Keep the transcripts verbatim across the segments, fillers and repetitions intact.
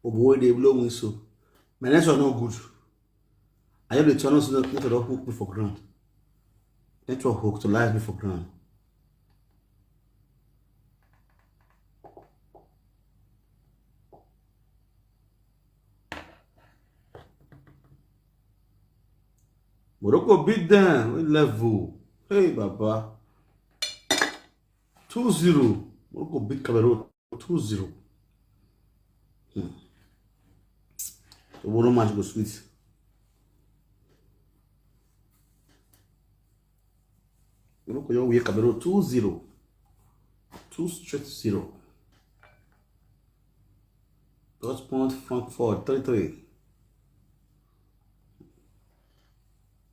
Oboe dey blow wind so. My network no good. I just dey turn on so network don hook me for ground. Network hook to live me for ground. Morocco beat them with level. Hey, Baba. Two zero. Morocco beat Cameroon two zero. Hmm. The World match go sweet. Morocco just win Cameroon two zero. Two straight zero. Dortmund, Frankfurt, three three.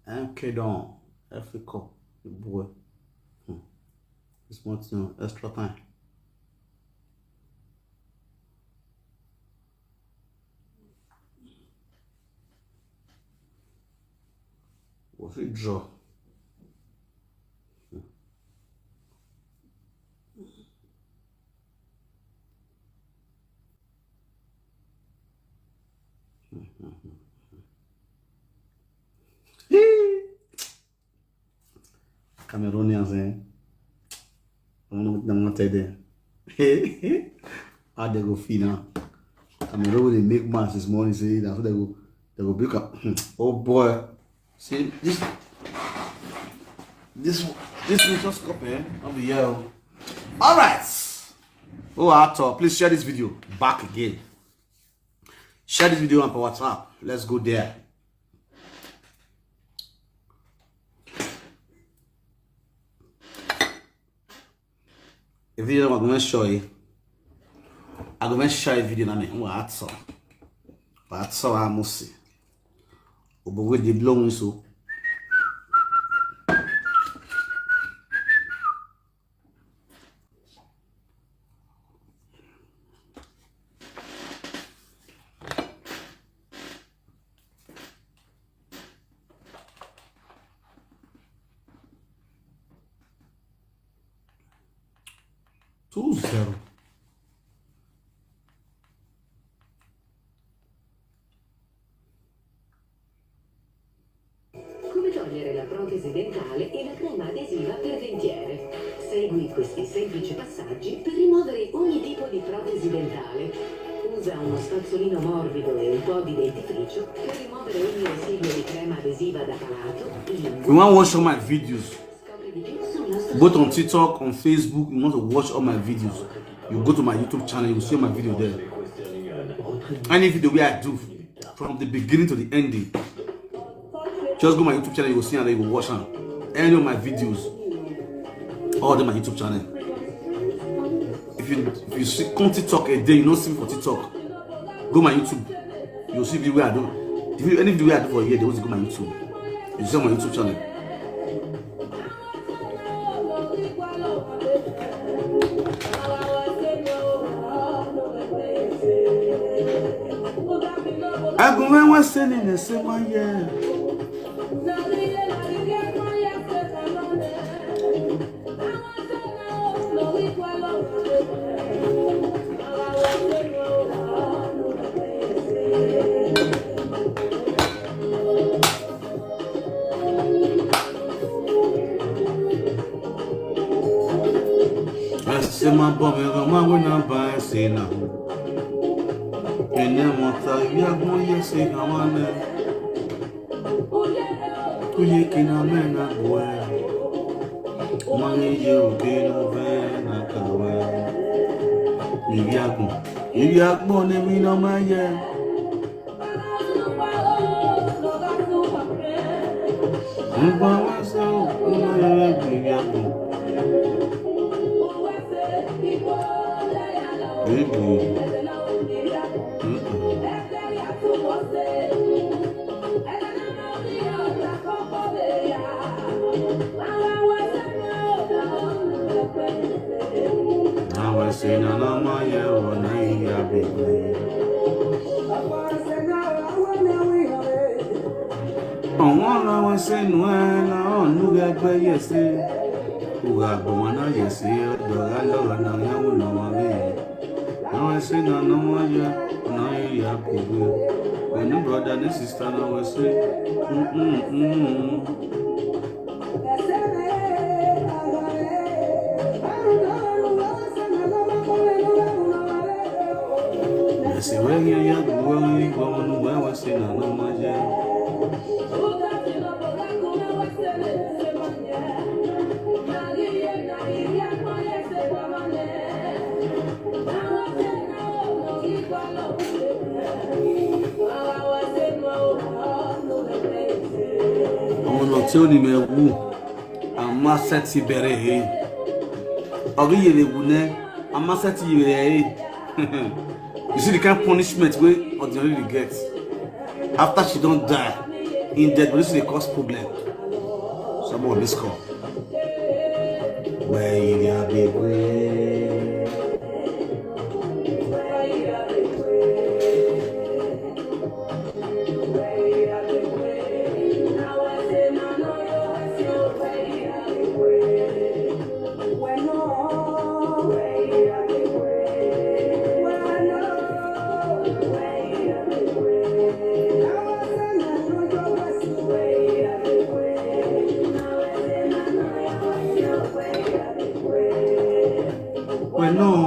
M K Don, F A Cup, the boy. Hmm. This month, you know, extra time. Was it draw? Cameroonians, eh? I don't know what I'm gonna tell them. How they go feel now? Cameroon will make match this morning. Say that's what they go. They go pick up. Oh boy, see this, this, this Nations Cup, eh? Not be here. Oh. All right. Oh, at all. Please share this video back again. Share this video on WhatsApp. Let's go there. If you don't want to show you, I'm gonna share a video on me. What's up? What's up? I must see. Oboe dey blow wind so. Two zero. Come togliere la protesi dentale e la crema adesiva per dentiere. Segui questi semplici passaggi per rimuovere ogni tipo di protesi dentale. Usa uno spazzolino morbido e un po' di dentifricio per rimuovere ogni residuo di crema adesiva da palato, lingua. You want to watch all my videos? Both on TikTok, on Facebook, you want to watch all my videos, you go to my YouTube channel, you see my video there. Any video where I do, from the beginning to the ending, just go my YouTube channel, you go see and you go watch am. Any of my videos, all of them my YouTube channel. If you if you see come TikTok a day, you no see me for TikTok, go my YouTube. You see video where I do. If you any video where I do for here, they want to go my YouTube. You see my YouTube channel. Agunwe wa seni ne se wa ye. Ese ma bọ mi gan ma wena ba ese na. Ene mo ta ya gbọn ye se gan wa ne. Kuye kina mena boy. Mani ye o kina ve na kawe. Ibi agbọn. Ibi agbọn ni mi na ma ye. Ngba wa se o, ngba ya ya ibi agbọn. Ibi. Mm-mm. Awe se na na ma ye o na iya bebe. Ọ̀wọ́n làwọn ṣe nù ẹ́ làwọn nù gẹ́gbẹ́ yẹ̀ sí. Ògà àgbọ̀n wọn náà yẹ̀ sí ọ̀dọ̀ ọ̀gá lọ́rọ̀ náà yẹ̀wò náà wọ́n rí. Àwọn ṣe náà náà wọ́n yẹ náà yẹ. Happy way. When the brother and the sister now we say, mm-mm-mm. They say, when you hear the world, you go on the way, we say, no, no, my dear. Ọmọ náà tí ó ní mẹ́wù, àmọ́ sẹ́tì bẹ̀rẹ̀ he. Ọ̀rí yèrè wù nẹ́, àmọ́ sẹ́tì yèrè he. You see the kind punishment wey Ordinary dey get. After she don die, im dead body still dey cause problem. Some of this call. Where you dey, baby? Bueno.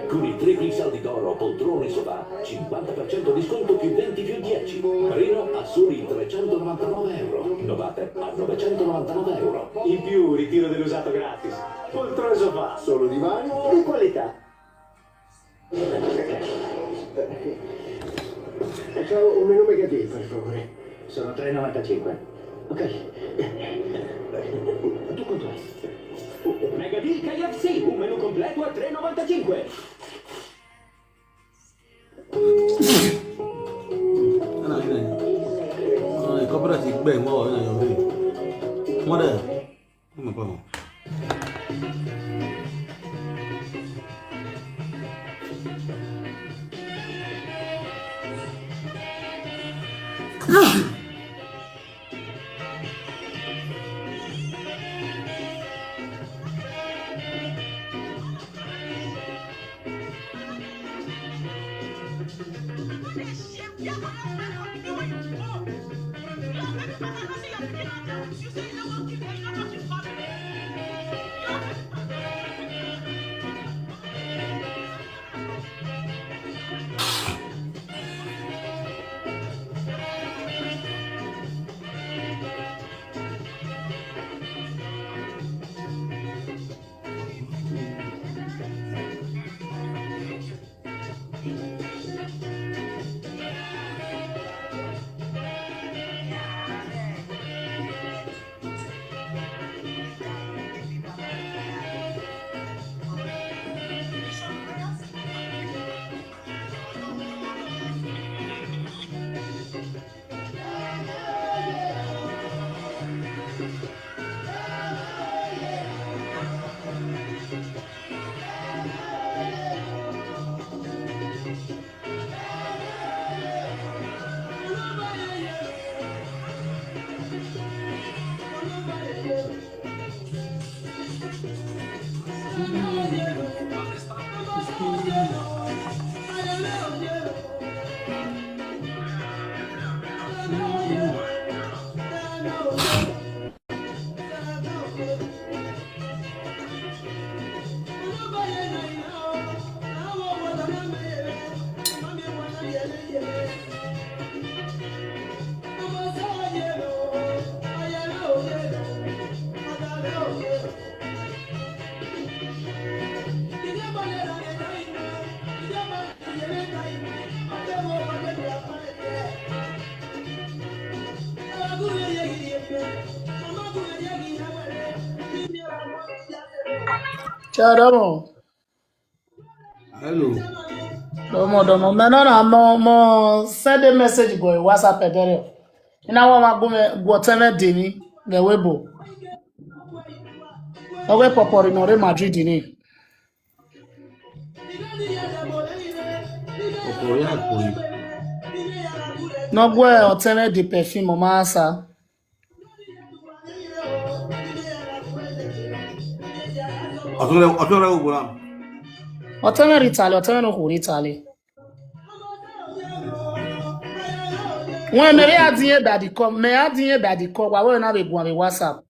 Con i tre saldi d'oro, poltrone e sofà, cinquanta per cento di sconto più venti più dieci. Reno a soli trecentonovantanove euro. Novatel a novecentonovantanove euro. In più, ritiro dell'usato gratis. Poltrone e sofà. Solo divani di qualità. Ciao, un menù Megadil, per favore. Sono tre e novantacinque. Ok. Tu quanto hai? Megadil K F C, un menù completo a tre e novantacinque. Ana ina ne? Ana ne kabara ti gbe mo ina yo re. Mo de. Mo pa mo. Ciao, domo. Hello. Domo, domo. Me no na mo mo send a message go WhatsApp edere. Ina wa ma gume go teme dini me webo. Owe popori no Real Madrid ni. Popori akpori. No gwe oteme di perfume o ma asa. Oteme oteme ugura. Oteme ritale, oteme no hu ritale. When me adinye badi ko, me adinye badi ko, wa we na be gwa be WhatsApp.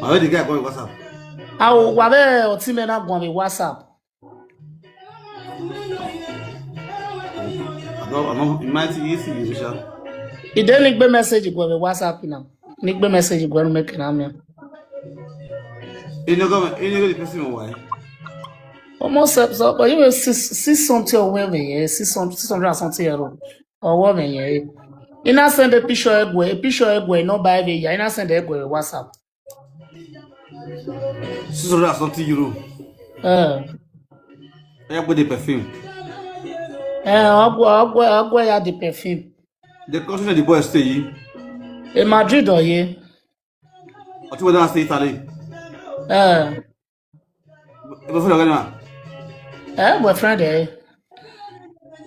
Wa we the guy go WhatsApp. Awo wa be otime na gwa be WhatsApp. I don't, I don't, you might see, you see, you shall. Ide ni gbe message gwe be WhatsApp na. Ni gbe message gwe no make na me. You know, go, you know the person why? Almost up, so, but you will see, see something or where me, yeah, see some, six hundred and something euro. Or what me, yeah. Ina send a picture egwe, a picture egwe, no buy me, yeah. Ina send egwe WhatsApp. Six hundred and something euro. Uh, Egwe the perfume. Eh, agwa, agwa, agwa ya the perfume. The country the boy stay in. In Madrid or here? Or to whether I stay Italy. Uh, Boyfriend of anyone? Eh, boyfriend eh.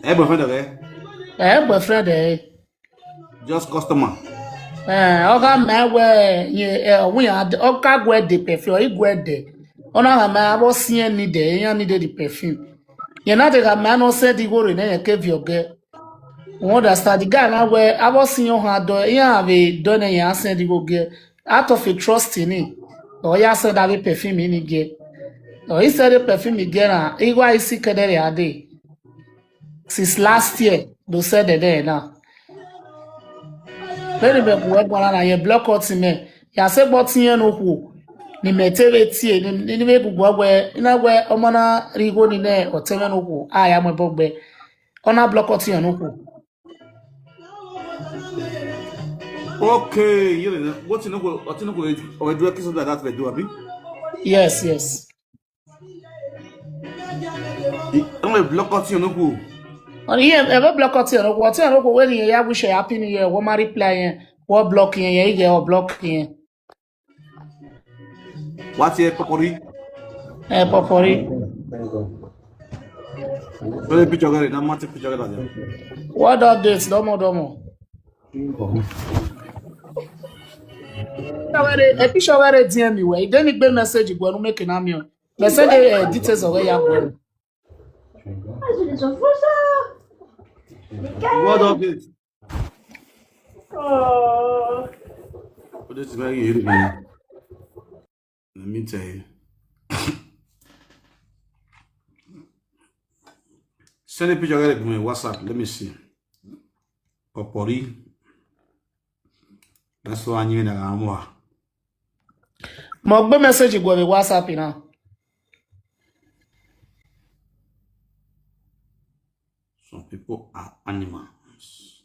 Eh, boyfriend of eh? Eh, boyfriend eh. Just customer. Eh, oga me we ye eh we ya oka gwe the perfume, igwe de. Ona ga me abo sien ni de, ya ni de the perfume. Ye na te ga me no se di gore ne ye ke vi oge. You understand? The guy na we abo sien yo ha do, ya ave do ne ya se di go ge. Out of a trust in him. Or ya se da be perfume in ge. Or he said the perfume again. He go I see kedere ade. Since last year, they said that there now. Very big work one and you block out me. Ya say but you no who. Ni me teve tie ni ni me gugu agwe ina gwe omana rigo ni ne oteme no who. Aya mo bogbe. Ona block out you no who. Okay, you know what you know what you know what do a kiss like that we do abi? Yes, yes. Only block out you no go. Oni ye ebe block out you no go. Out you no go when you ya wish happy new year. Wo ma reply yen. Wo block yen yen ye o block yen. What ye popori? Eh, popori. Very picture gari na mati picture gari. What updates? Domo domo. A picture where D M me where. Then it be message go no make na me. They send the uh, details of where you are going. What update? Oh. What is very you? Let me tell you. Send a picture of me WhatsApp. Let me see. Popori. That's why I need a more. Mo gbe message go be WhatsApp now. Some people are animals.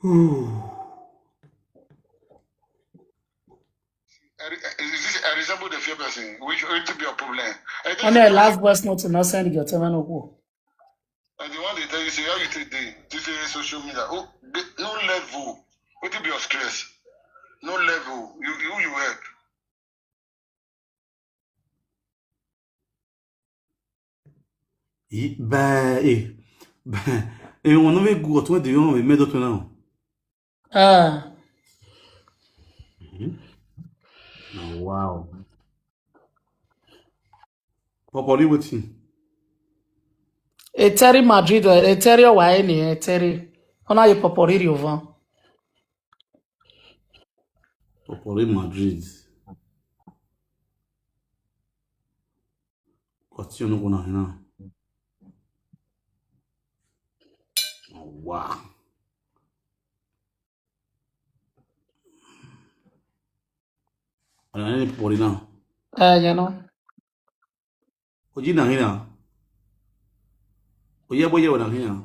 Ooh. I re- Is this I resemble the fear person? Which will be a problem? I think On the last voice note, not send your ten and go. And the one they tell you say how you take day. This is social media. Oh, the- no level. What will be your stress? No level. You you you help. Yi- Ba eh. Ba eh, one of the good when the young we made up now. Ah. Wow. Popori wetin? Eteri Madrid, Eteri Owaini, Eteri. Ona ye Popori Riovan. Popori Madrid. Koti ono kuna hina. Wow. Ana nini Popori na? Eh, you know. Oji na hina. Oye boye na hina.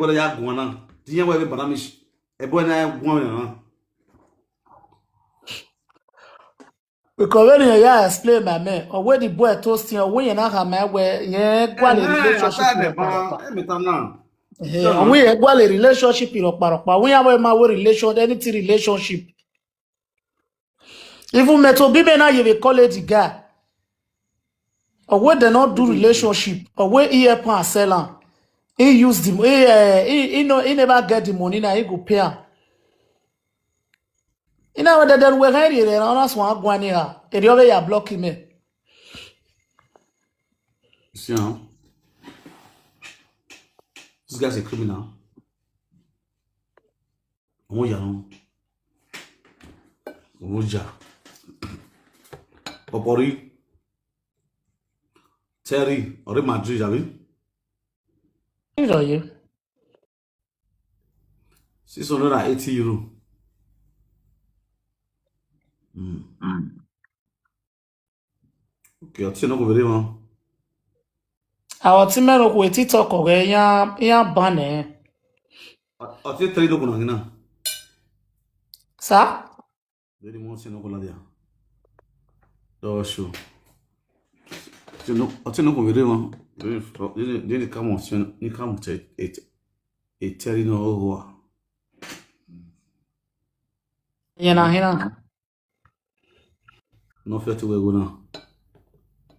bora ya guana. Tinha we be baramish. E boy na guana. Because when you hear I explain my man, or when the boy toasting, or when you're not my way, yeah, quality relationship. Emi ta na. Yeah, when you quality relationship in Okparokpa, when you have my way relation, anything relationship. Even Meto Bibe now you will call it the guy. Or when they not do relationship, or when he help and sell am, he use the he, uh, he, he no he never get the money now he go pay am. You know that then we can read and honest one go anyhow. And the other you block him. Eh. You see, huh? This guy's a criminal. Ọmọ ìyá wọn. Owó jà. Pọ̀pọ̀rí. Terry, ọ̀rẹ́ Madrid, àbí? Ìrọ̀yẹ́. Six hundred and eighty euro. Mm. Okay, ọtí náà kò bèrè wọn. Àwọn tí mẹ́rin kò tí tọkọ̀ rẹ̀ yán yán bàn ẹ̀. Ọtí tẹ́lẹ̀ ló kùnà nínà. Sá? Lórí wọn sí náà kò ládìá. Lọ́wọ́ ṣù. Ọtí náà kò bèrè wọn. Lórí ká mọ̀ sí ní ká mọ̀ tẹ ètẹ́rì náà ó wà. Yẹn náà hínà. No fit to go now.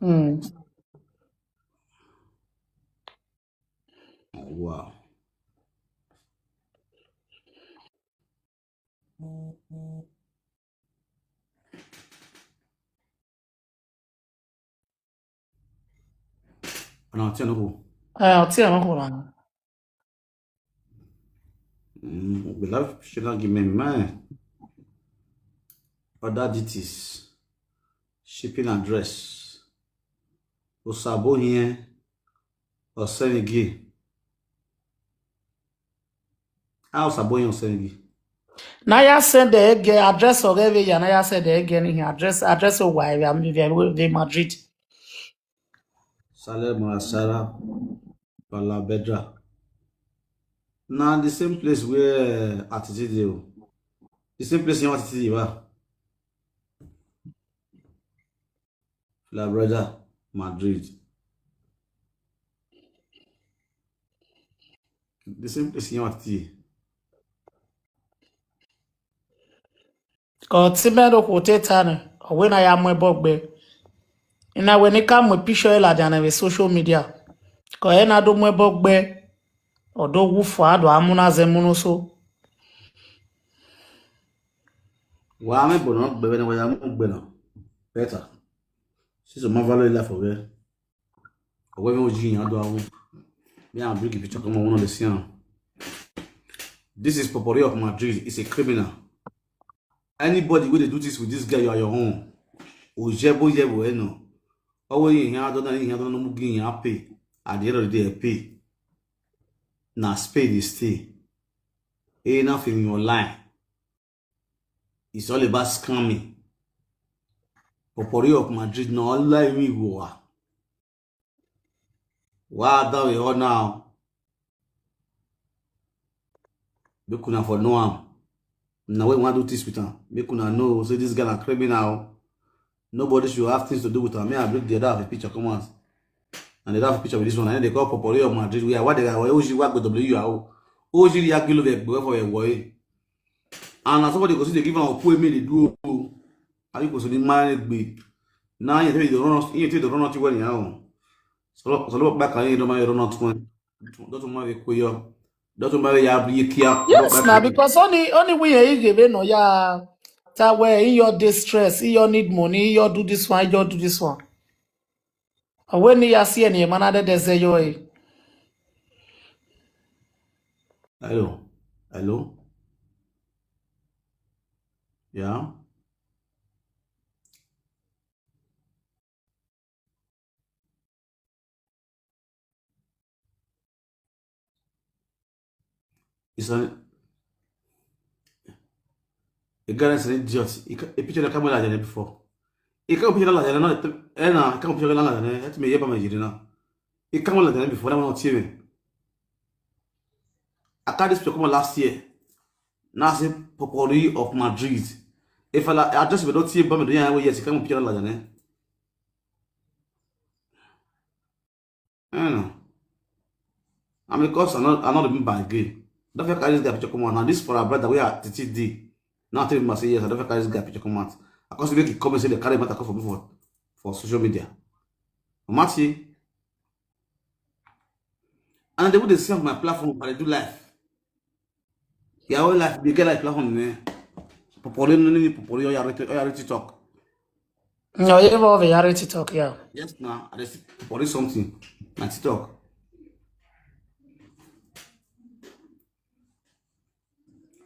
Mm. Wow. Ọ̀nà ọtí ẹ̀nà kò. Ẹ ọtí ẹ̀nà kò rà. Gbèlá ṣe náà gí mẹ́rin mẹ́rin. Other duties. Shipping address. Osabo here. Osenigi. How Osabo here Osenigi? Now you send the again address or whatever you now you send the again in address address of why we are the Madrid. Saleh Marasara Balabedra. Now the same place where Atiti dey. The same place you want to see. La Brother Madrid. The same place you want to see. Ka ọtí mẹ́rin kò tẹ́ ta ni ọ̀wé náà ya mú ẹbọ gbẹ. Iná wẹ̀ ní ká mú píṣọ́ ẹ̀ làjà náà wẹ̀ social media. Ka ẹ̀ náà dó mú ẹbọ gbẹ. Ọ̀dọ́ wú fọ́ àdó amúnázẹ́ múnú so. Wà á mẹ́bọ̀ náà gbẹ̀rẹ̀ ni wọ́n ya mú gbẹ̀ náà. Better. Sísọ máa value life ọ̀rẹ́. Ọ̀wẹ́ mi ò jí ìyàn àdó àwọn. Bí àwọn bíríkì picture kan mọ̀ wọ́n lè sí àwọn. This is Popori of Madrid. He's a criminal. Anybody wey dey do this with this guy, you are your own. Ojebo yebo eno. Owo yin yan adona yin yan adona mugi yan pay. At the end of the day, pay. Na Spain dey stay. Enough in your line. It's all about scamming. Popori of Madrid na all lie we go. Why that we all now? Make una for know am. Na when we wan do this with am, make una know say this guy na criminal. Nobody should have things to do with am. May I bring the other half a picture come out. And the other half a picture with this one, and then they call Popori of Madrid. We are what they are. Oji wa go W R O. Oji ya kilo ve gbe for e wo e. And na somebody go see they give am opo emi dey do o. Are you go so ni man gbe? Na you tell you the run, you tell the run out when you are. So so look back and you don't mind run out when. Don't mind ko yo. Don't mind ya bri kia. Yes, na because only only we are give no ya. That way, in your distress, in your need money, in your do this one, in your do this one. And when you see any man, that they say, yo, eh. Hello. Hello. Yeah. It's an, a guy that's an idiot. He ca- a picture that come like that before. He can't picture like that. No, eh, nah, he can't picture like that. Let me hear about my year now. He can't like that before. That one not even. I can't this come last year. Now say Popoli of Madrid. If I like, I just don't see about me doing yes, he can't picture like that. I don't know. I mean, because I not, I not even by gay. Don't feel carry this guy picture come on. Now this for our brother, we are T T D. Now tell me say yes, I don't feel carry this guy picture come out. I cause make a comment say they carry matter come for me for, for social media. Matty, and they would say on my platform, but I do live. Yeah, all life, they get like platform, man. Popoli, no, no, no, Popoli, oh, yeah, ready, oh, yeah, ready to talk. No, you have a reality talk, yeah. Yes, now, I just Popoli something. My TikTok.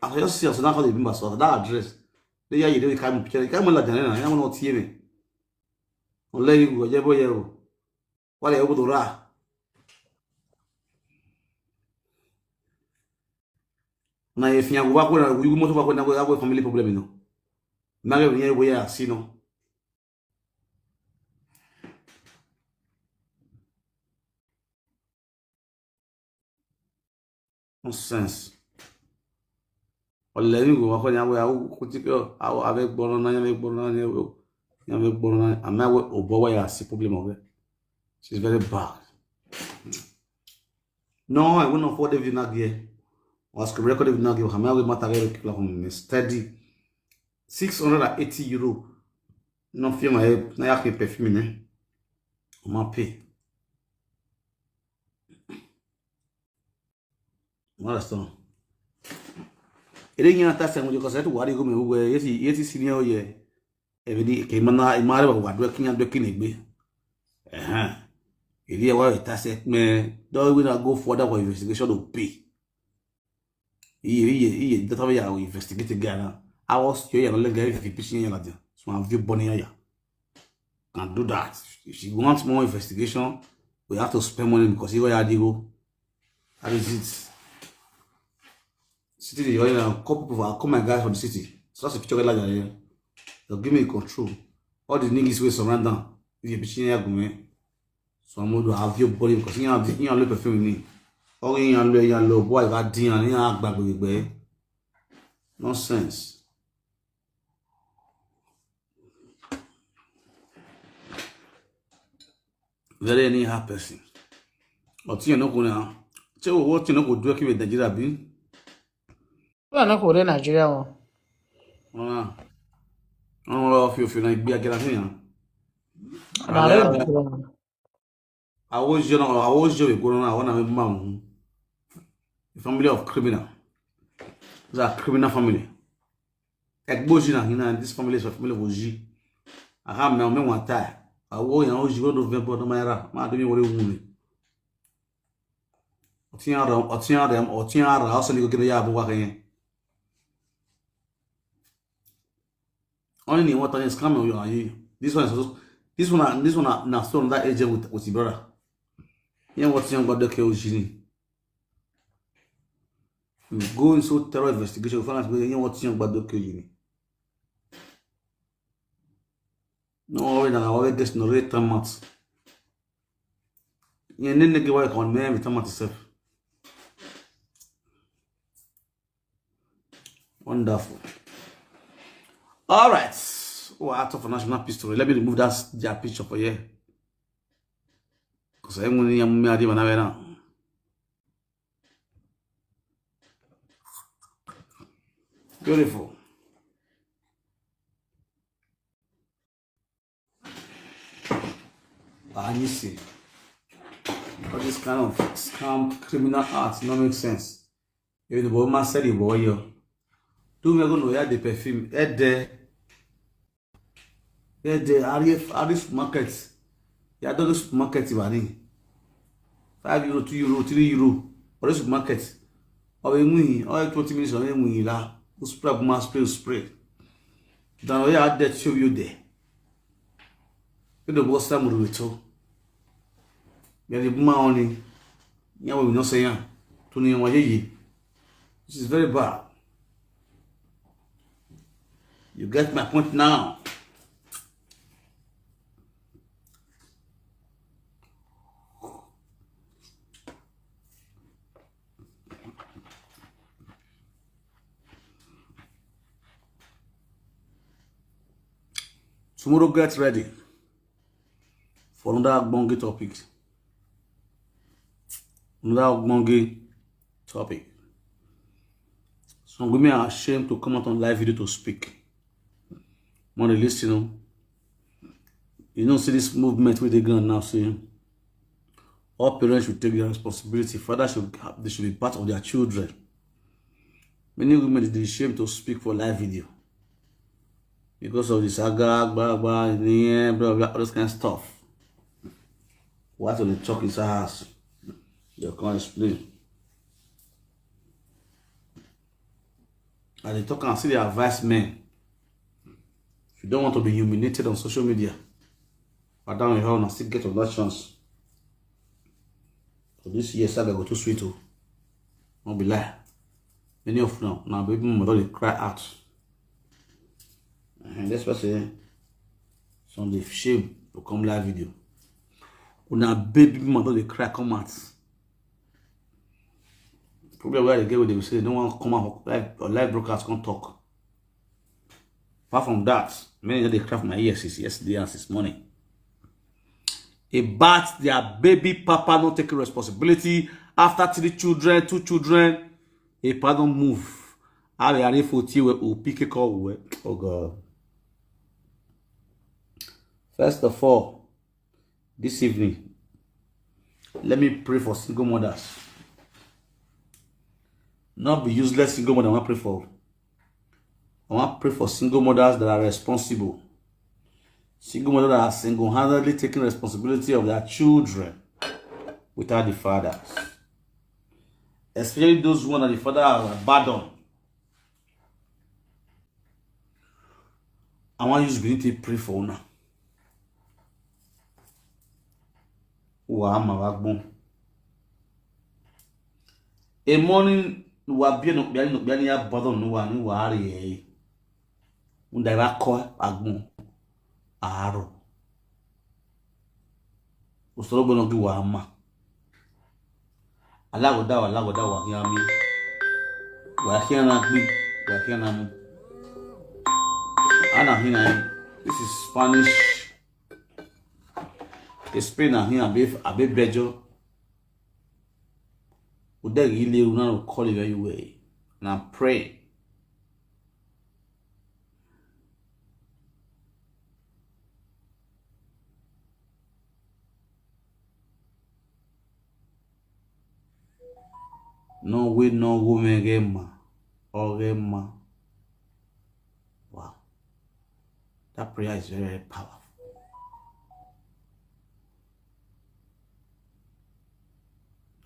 I just see us now how they remember so that address. They are you they come picture. You come like that, I want to hear me. Only you go, yeah, boy, yeah. What are you able to ra? Na if you go back when you must back when I go family problem, you know. Now you go, yeah, see, no. Nonsense. Ọ̀lẹ́ mi go wá kọ́ ni àwọn ìyàwó kò tí kò àwọn abẹ́ gbọ́rọ̀ náà yẹn gbọ́rọ̀ náà yẹn yẹn gbọ́rọ̀ náà àmì àwọn òbọ̀ wáyà sí problem of it. She's very bad. No, I will not afford the vlog here. Was record the vlog here. How many matter here? People from steady six hundred and eighty euro. No fear my head. Now you can pay for me, ne? My pay. What a stone. Ere yin ata se mo ko se tu wari go mi wo ye ti ye ti senior ye. E bi di ke mana i mare ba wa do kin do kin egbe. Eh. Ere wa ta se me do we na go further for investigation to pay. Iye iye iye data we ya investigate guy na. I was yo ya no le guy fi pisin ya la dia. So I view boni ya. Can do that. If you want more investigation, we have to spend money because you go ya digo. That is it. City, you know, call people, I call my guys from the city. So that's a picture like that. They'll give me control. All the niggas will surround them. If you pitch in here, man. So I'm gonna have your body because you have you know perfume me. Oh, you know, you know, boy, got Dion, you know, act back with you. Nonsense. Very anyhow person. But you know, now, tell what you know, go do with Nigeria, be. Wọ́n náà kò rí Nàìjíríà wọn. Wọ́n wọ́n fi òfin náà gbé agẹ́ra sí yàn. Ààrẹ ìgbà wọn. Àwọn òṣìṣẹ́ náà, àwọn òṣìṣẹ́ ìgbóná náà, àwọn náà fi máa mú. A family of criminal. It's a criminal family. Ẹgbẹ́ òṣì náà, you know, this family is a family of òṣì. Àhá mi, àwọn mẹ́wàá táyà. Àwọn èèyàn òṣì wọ́n ló fẹ́ bọ́ ọdún máa rà. Máa dé mi wọlé wù mí. Ọtí ara, ọtí ara, ọtí ara, ọsẹ ni kò kí ni yà á bọ̀ wá kẹ́yìn. Only ni wọ́n tán ní scam ọ̀yọ́ ayé. This one is also, this one, this one na, na still on that agent with, with his brother. Yẹn wọ́n ti yan gbọ́dọ̀ kẹ́ òṣì ni. You go into terror investigation, you find out yẹn wọ́n ti yan gbọ́dọ̀ kẹ́ òṣì ni. No worry, na wọ́n get no rate time out. Yẹn ní nìkẹ́ wáyé kan mẹ́rin time out itself. Wonderful. All right. Oh, out of national history. Let me remove that their picture for here. Because I want to me now. Beautiful. Anyisi. All this kind of scam, criminal acts, no make sense. Even the boy man said he boy you. Two me go no ya the perfume. Ede. Ede, Ari, Ari supermarket. Ya do the supermarket wari. Five euro, two euro, three euro. Or the supermarket. Or a win, or twenty minutes, or a win la. Spray, ma spray, spray. Then we are dead show you there. You know what's that movie too? Ya the buma oni. Ya we no say ya. Tuni wa ye. This is very bad. You get my point now. Tomorrow, get ready for another ogbonge topic. Another ogbonge topic. Some women are ashamed to come out on live video to speak. When they listen, you know, see this movement with the gun now, see, all parents should take their responsibility. Fathers should have, they should be part of their children. Many women dey shame to speak for live video because of the saga, blah, blah, in the air, blah, blah, all this kind of stuff. What are they talk inside house? They can't explain. And they talk and see the advice men. If you don't want to be humiliated on social media, but down your hell and still get another chance. So this year, saga go too sweet, oh. Not be lie. Many of now, now baby mama don dey cry out. And that's why say some dey shame to come live video. Una baby mama don dey cry come out. Problem where they get with them say they don't want to come out live or live broadcast come talk. Apart from that, many dey cry for my ears since yesterday and since morning. About their baby papa not taking responsibility after three children, two children. A pardon move. How they are for T we O P K call we. Oh God. First of all, this evening, let me pray for single mothers. Not be useless single mother, I want pray for. I want pray for single mothers that are responsible. Single mothers that are single-handedly taking responsibility of their children without the fathers. Especially those one that the father has abandoned. I want you to begin to pray for una. Wa ma wa gbon. A morning wa bi no bi no bi ni abandon no wa ni wa re. Unda wa ko agbon. Aro. Usoro bono gi wa ma. Alagoda wa alagoda wa hiami. Wa hiana gbi wa hiana mu. Ana hina. This is Spanish. Spain na hina be a be bejo. Udegi ile una no call it very way. Na pray. No way, no woman get ma or get ma. Wow. That prayer is very, very powerful.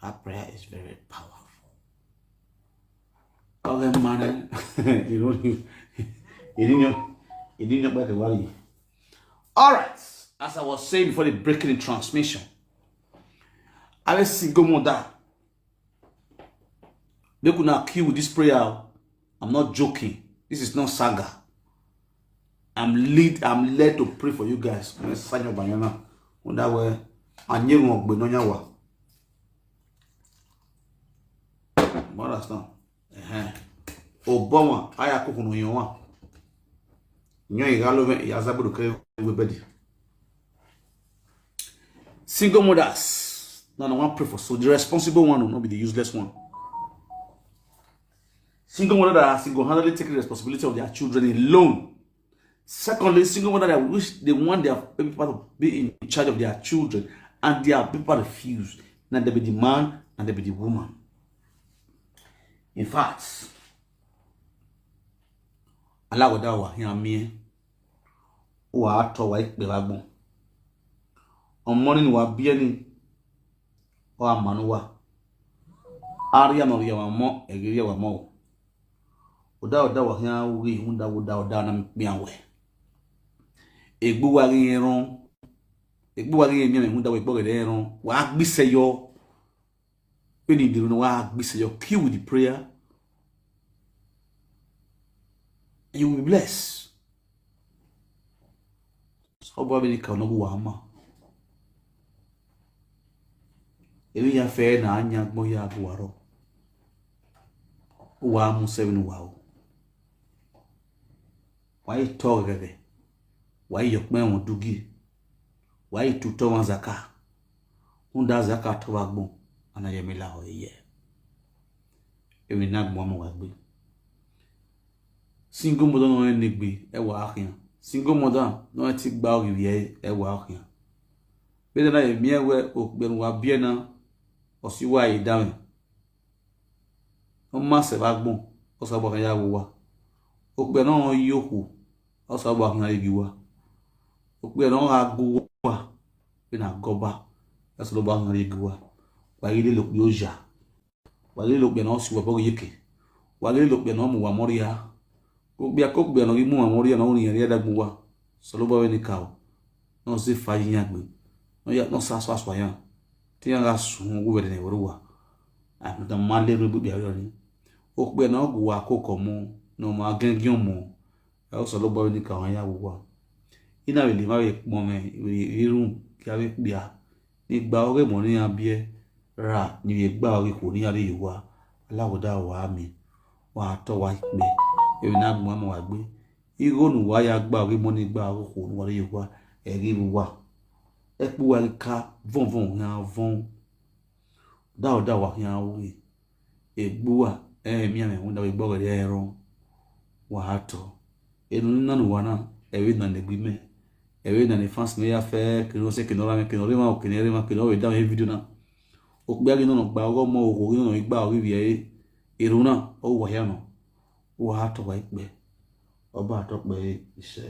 That prayer is very powerful. Okay, man. You know, you didn't know, you didn't know about the worry. All right. As I was saying before the breaking in transmission, I will see go more down. They could not kill with this prayer. I'm not joking. This is not saga. I'm lead. I'm led to pray for you guys. When I sign your banana, when that way, I knew one but no nyawa. Understand? Eh. Obama, I have cook no yawa. Nyo igalo me ya zabudu kere we bedi. Single mothers. No, no, one pray for. So the responsible one will not be the useless one. Single mother that are single-handedly taking responsibility of their children alone. Secondly, single mother that wish they want their baby father to be in charge of their children, and their baby father refuse. Now they be the man, and they be the woman. In fact, Alagoda wa hian mie. Wa to wa ikpe wa gbon. Omoni ni wa bieni. Wa manu wa. Aria no ria wa mo, egiria wa mo. Oda oda wa hian wi, unda oda oda na mi pian we. Egbu wa gi ron. Egbu wa gi mi mi unda we gbo gede ron. Wa gbise yo. When you do no wa gbise yo, kill with the prayer. And you will be blessed. Sọba bini ka no wa ma. Ebi ya fe na anya gbo ya guaro. Wa mu seven wa o. Wa yi to gege. Wa yi yo pe won dugi. Wa yi tu to wan zaka. Unda zaka to wa gbon. Ana ye mi la o ye. Ebi na gbon mo wa gbe. Single mother no ni gbe e wa ahian. Single mother no ti gba o ye e wa ahian. Be na ye mi e we o gbe wa bi e na o si wa e da mi. O ma se ba gbon, o sa bo kan ya wo wa. O pe no yo ku, o sa bo kan ya gi wa. O pe no ha gu wa. Be na go ba. E so lo ba kan ya gi wa. Wa gi le lo pe o ja. Wa gi le lo pe no si wa bo yeke. Wa gi le lo pe no mu wa moria. Ko gbia ko gbia no gi mu wa moria no ni ya da gbu wa. So lo ba we ni ka o. No se fa yin ya gbe. No ya no sa so aso ya. Ti ya ga sun gu we de ne wo wa. A da ma le ru gbe ya yo ni. O pe no gu wa ko ko mo. No ma gen gi mo. E o so lo ba we ni ka wa ya wo wa. Ina we le ma we mo me. We irun ki a we gbia. Ni gba oge mo ni a bie. Ra ni we gba oge ko ni a re yo wa. Alagoda wa mi. Wa to wa pe. Ebi na gbon mo wa gbe. Igho nu wa ya gba oge mo ni gba oge ko nu wa re yo wa. Egi wa. E pu wa ka von von ya von. Da o da wa ya wi. Egbu wa e mi ame unda we gbo gede ero. Wa to. Enu na nu wa na. E we na ne gbi me. E we na ne fans me ya fe ke no se ke no ra me ke no re ma o ke ne re ma ke no we da me video na. O pe agi no no gba ogo mo o gi no no gba ogi bi e. Eru na o wa ya no. Wa to wa ipe. Oba to pe ise.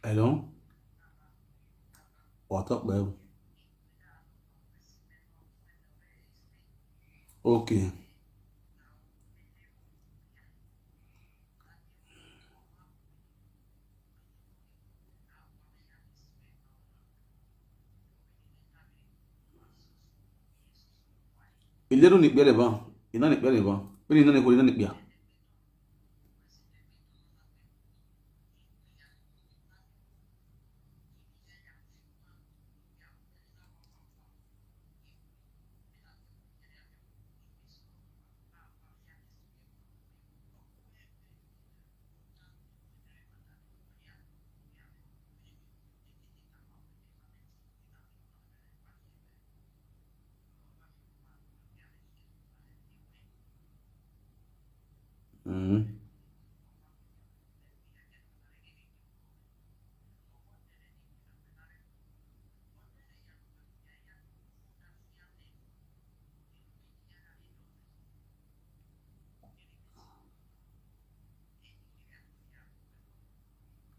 Hello? Wa to pe. Okay. Ilé ló ní ìpínlẹ̀ bá, iná ní ìpínlẹ̀ bá, ó ní iná ní kò ní iná ní ìpínlẹ̀. Mm.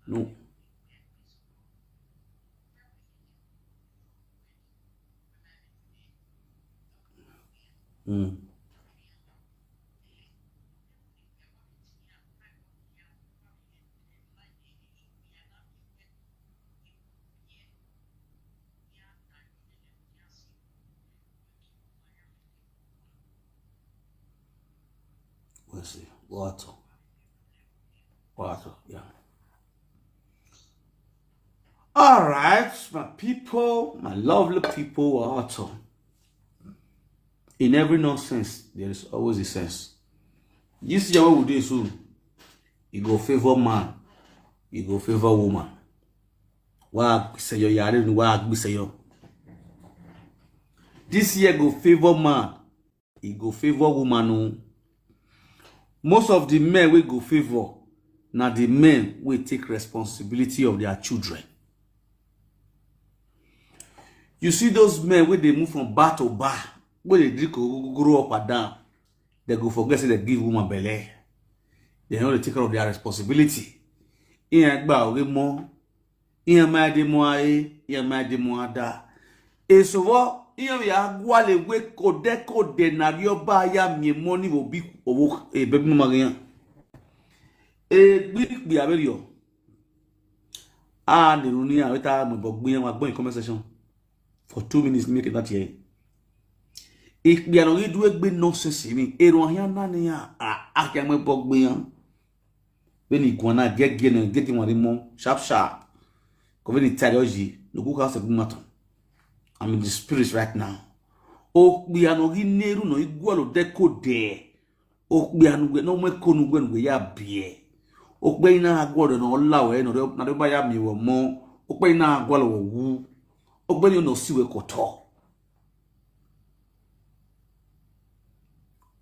No. Mm. We'll see. What? What? Yeah. All right, my people, my lovely people, what? In every nonsense, there is always a sense. This year, what we do soon? You go favor man, you go favor woman. Wa say your yare, wa say your. This year go favor man, e go favor woman o. Most of the men wey go favour na the men wey take responsibility of their children. You see those men wey dey move from bar to bar, wey dey drink ogogoro up and down, dem go forget say dem give woman belle. Dem no dey take care of their responsibility. Ìyẹn gba òwe mọ́, ìyẹn máa dé mọ́ ayé, ìyẹn máa dé mọ́ ada. Èso wọ́, ìyẹn yà á gbálẹ̀ wé kòdẹ́kòdẹ́ nàrí ọba ayá mi mọ́ ní òbí owó ẹ̀bẹ̀ bí mo máa yan. Ègbí ìpè àbẹ̀rẹ̀ yọ. A lè rún ní àwọn ìta àmọ̀ ìbọ̀ gbìyànjú àgbọ̀n in comment section for two minutes, make it not here. Ìpè àná yìí dúró gbé nonsense ni. Èrò àyàn náà ni a, a, a kì í mọ̀ ìbọ̀ gbìyànjú. When you go now, get get get get one more sharp sharp. Go when you tell you, no go house of matter. I'm in the spirit right now. O kpiano gi neru no igwalo de kode. O kpiano gwe no me konu gwe no ya bie. O kpe ina agwalo no lawe no de na de ba ya mi wo mo. O kpe ina agwalo wo wu. O kpe ni no siwe koto.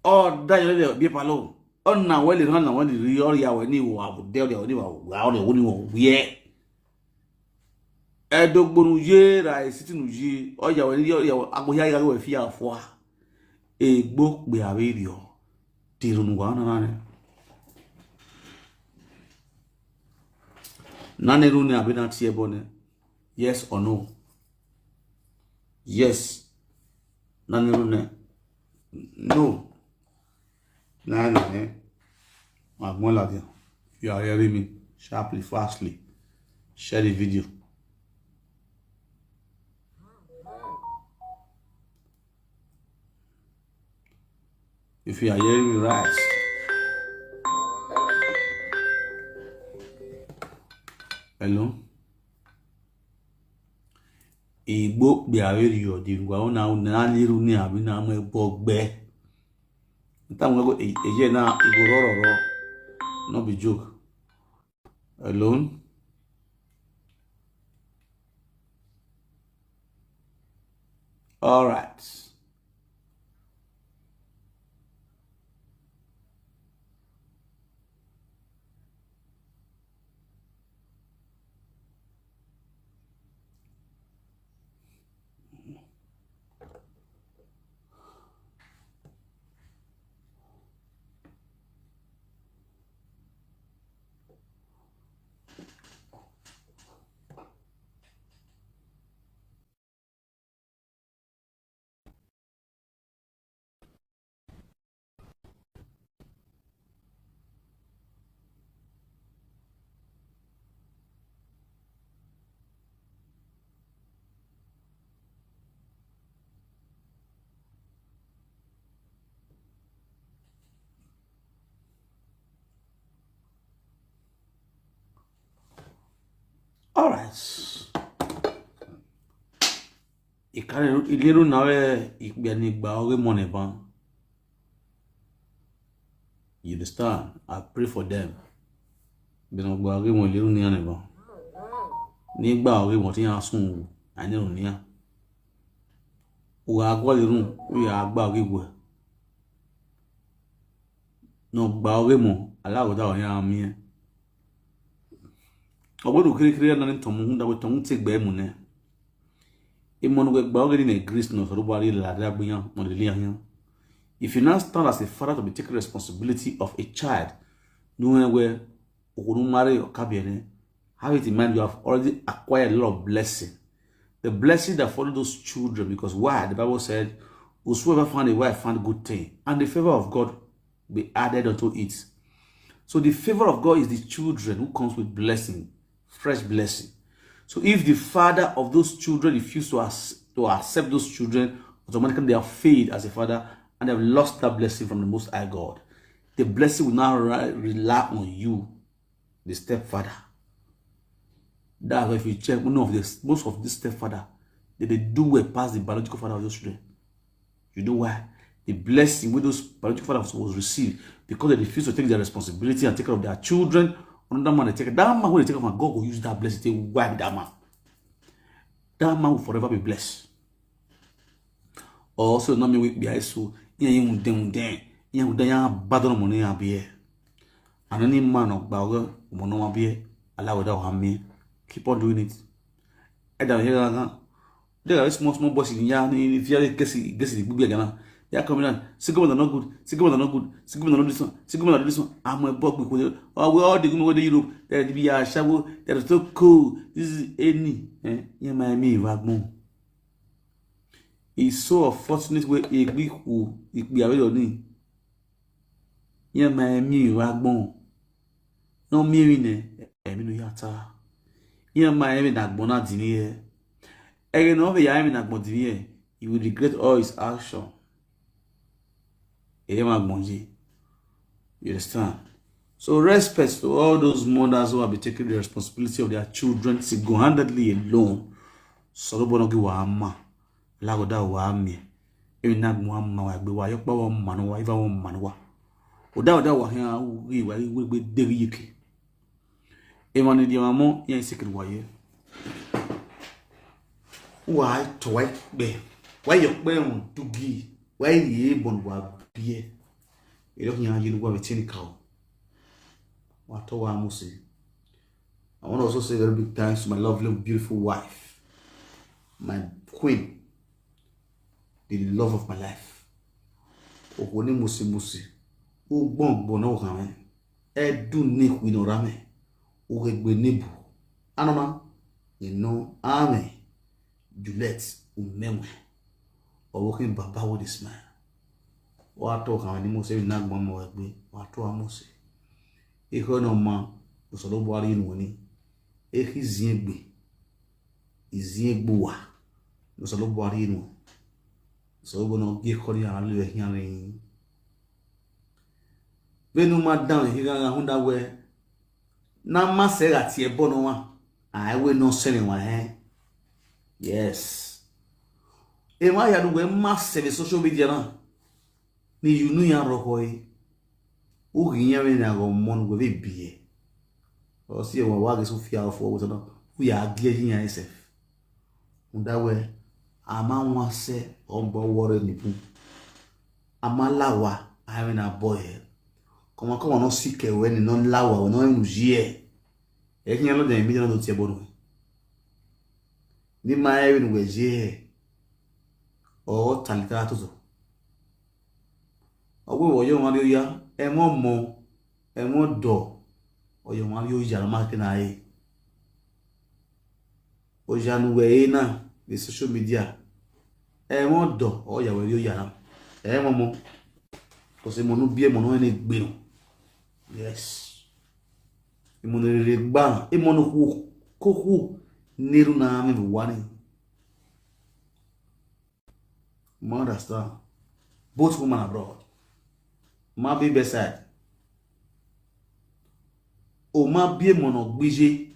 Ọ da yẹn lẹ bí pa lóhùn. Ọ nà wẹ́lẹ̀ náà nà wẹ́lẹ̀ rí ọ̀rẹ́ àwẹ̀ ní ìwà àbùdẹ́ ọ̀rẹ́ àwẹ̀ ní ìwà àwẹ̀ ọ̀rẹ́ òwò ní ìwà òwúyẹ́. Ẹ̀dọ́gbọ̀nù yé ra èsì tìǹù yé ọ̀yà wẹ̀ ní ọ̀rẹ́ àwẹ̀ agbóyá yà wẹ̀ fi àfọ́ à. Ègbó pè àwẹ̀ rí ọ. Tèrò nù wà nánà rẹ̀. Nánà irú ni àbí náà tiẹ̀ bọ́ ni. Yes or no? Yes. Nani rune? No. Nani ne? Magmola dia. If you are hearing me, sharply, fastly, share the video. If you are hearing me right. Hello? Igbo kpiawerio di ngwa una una liru ni abi na mo egbo gbe. Nta mo go eje na igbo roro ro. No be joke. Alone. All right. All right. Ikare iliru nawe ikbiani gba oge mone ban. You understand? I pray for them. Bino gba oge mo iliru ni ane ban. Ni gba oge mo ti ya sun ani ru ni ya. Uga agwa iliru, uya gba oge gwe. No gba oge mo, ala go da ya mi. Obodo kiri kiri na ni tomu hunda we tomu te gbe mu ne. E mo no gba oge ni ne Greece no so bari la da gbiyan mo le yan. If you now stand as a father to be taking responsibility of a child, no we okunu marry your kabiene, have it in mind you have already acquired a lot of blessing. The blessing that follow those children, because why? The Bible said, "Whosoever find a wife find good thing, and the favor of God be added unto it." So the favor of God is the children who comes with blessing, fresh blessing. So if the father of those children refuse to, ac- to accept those children, automatically they have failed as a father and they have lost that blessing from the Most High God. The blessing will now ri- rely on you, the stepfather. That's why if you check, one of this, most of this stepfather, they, they do well past the biological father of those children. You know why? The blessing with those biological fathers was received because they refuse to take their responsibility and take care of their children. Another man they take that man when they take care of God will use that blessing to wipe that man. That man will forever be blessed. Also, not me weak behind so yeah, you won't then then Yan uda yan bado no moni yan biye. Anani man no gba ogo mo no ma biye. Ala weda wa mi. Keep on doing it. Eda ye ga ga. There are small small boys in ya ni if you get see get see big na. They are coming out. Say government are not good. Say government are not good. Say government are not this one. Say government are this one. I'm a bug with. Oh, we all the go to Europe. There be a shower. There is so cool. This is any. Eh? Yeah, my me vagbon. It's so unfortunate where a big who it be away on. Yeah, my me vagbon. No me in eh. Emi no yata. Yeah, my me that bona dini eh. Ege no be ya me na gbon dini eh. He will regret all his action. Eye ma gbon ye. You understand? So respect to all those mothers who have been taking the responsibility of their children single-handedly alone. Solo bono gi wa ama. Lagoda wa ami. Emi na gbon ama wa gbe wa yopa wa ma no wa iva wa ma no wa. Oda oda wa hin a wi wa wi gbe deri yeke. Emani di mamo ya isikiri waye. Wa to wa be. Wa yo pe un dugi. Wa ye bon wa bie. Ero kin ya yiru wa betini kao. Wa to wa musi. I want to also say a very big thanks to my lovely, beautiful wife, my queen, the love of my life. Okoni musi musi. Ugbon gbon na okan. Edu ni kwino rame. Uregbe nibu. Anoma. Ino ame. Juliet Umemwe. Owokin baba with a smile. Wa to kan ni mo se na gbon mo egbe. Wa to amose. Iho no ma. Osolo buari inu ni. Ehi ziegbe. Iziegbe wa. Osolo buari inu. So go no ge kori ara le hin re. Benu ma dan hi ga hunda we. Na ma se ga ti e bo no wa. Ai we no se ni wa eh. Yes. E ma ya du we ma se be social media na. Ni you know ya ro ko e. U gi ya we na go mon we be biye. O si e wa wa ge so fia fo we so na. U ya gi e ya self. Unda we ama wa se o gbo wore ni bu. Ama la wa ai we na boy. Koma koma no si ke we ni no la wa no nu ji e. E kin lo de mi no do ti e bo no. Ni ma e we nu we ji e. O talita to so. Owo wo yo ma ri oya, e mo mo, e mo do. O yo ma ri oya ma ke na e. Oya nu we e na the social media. E mo do, o ya we ri oya na. E mo mo. Ko se mo nu bi e mo no e ne gbe no. Yes. E mo ne re gba, e mo no ku ko ku neru na me wani. Mo understand. Both woman abroad. Ma be beside. O ma be mo no gbije.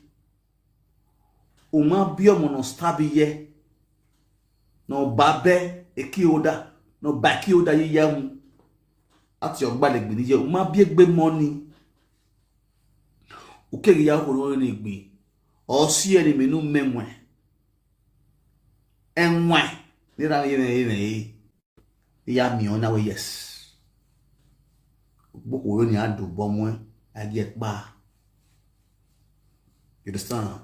O ma be mo no stab ye. No babe e ki oda. No ba ki oda ye ya mu. Ati ogba le gbe ni ye. O ma be gbe money. O ke ya ko ro ni gbe. O si e ni me nu memwe. Enwe. Ni ra ye me ye me. Ya mi ona we yes. Gbogbo yo ni adu bo mo e, a je pa. You understand?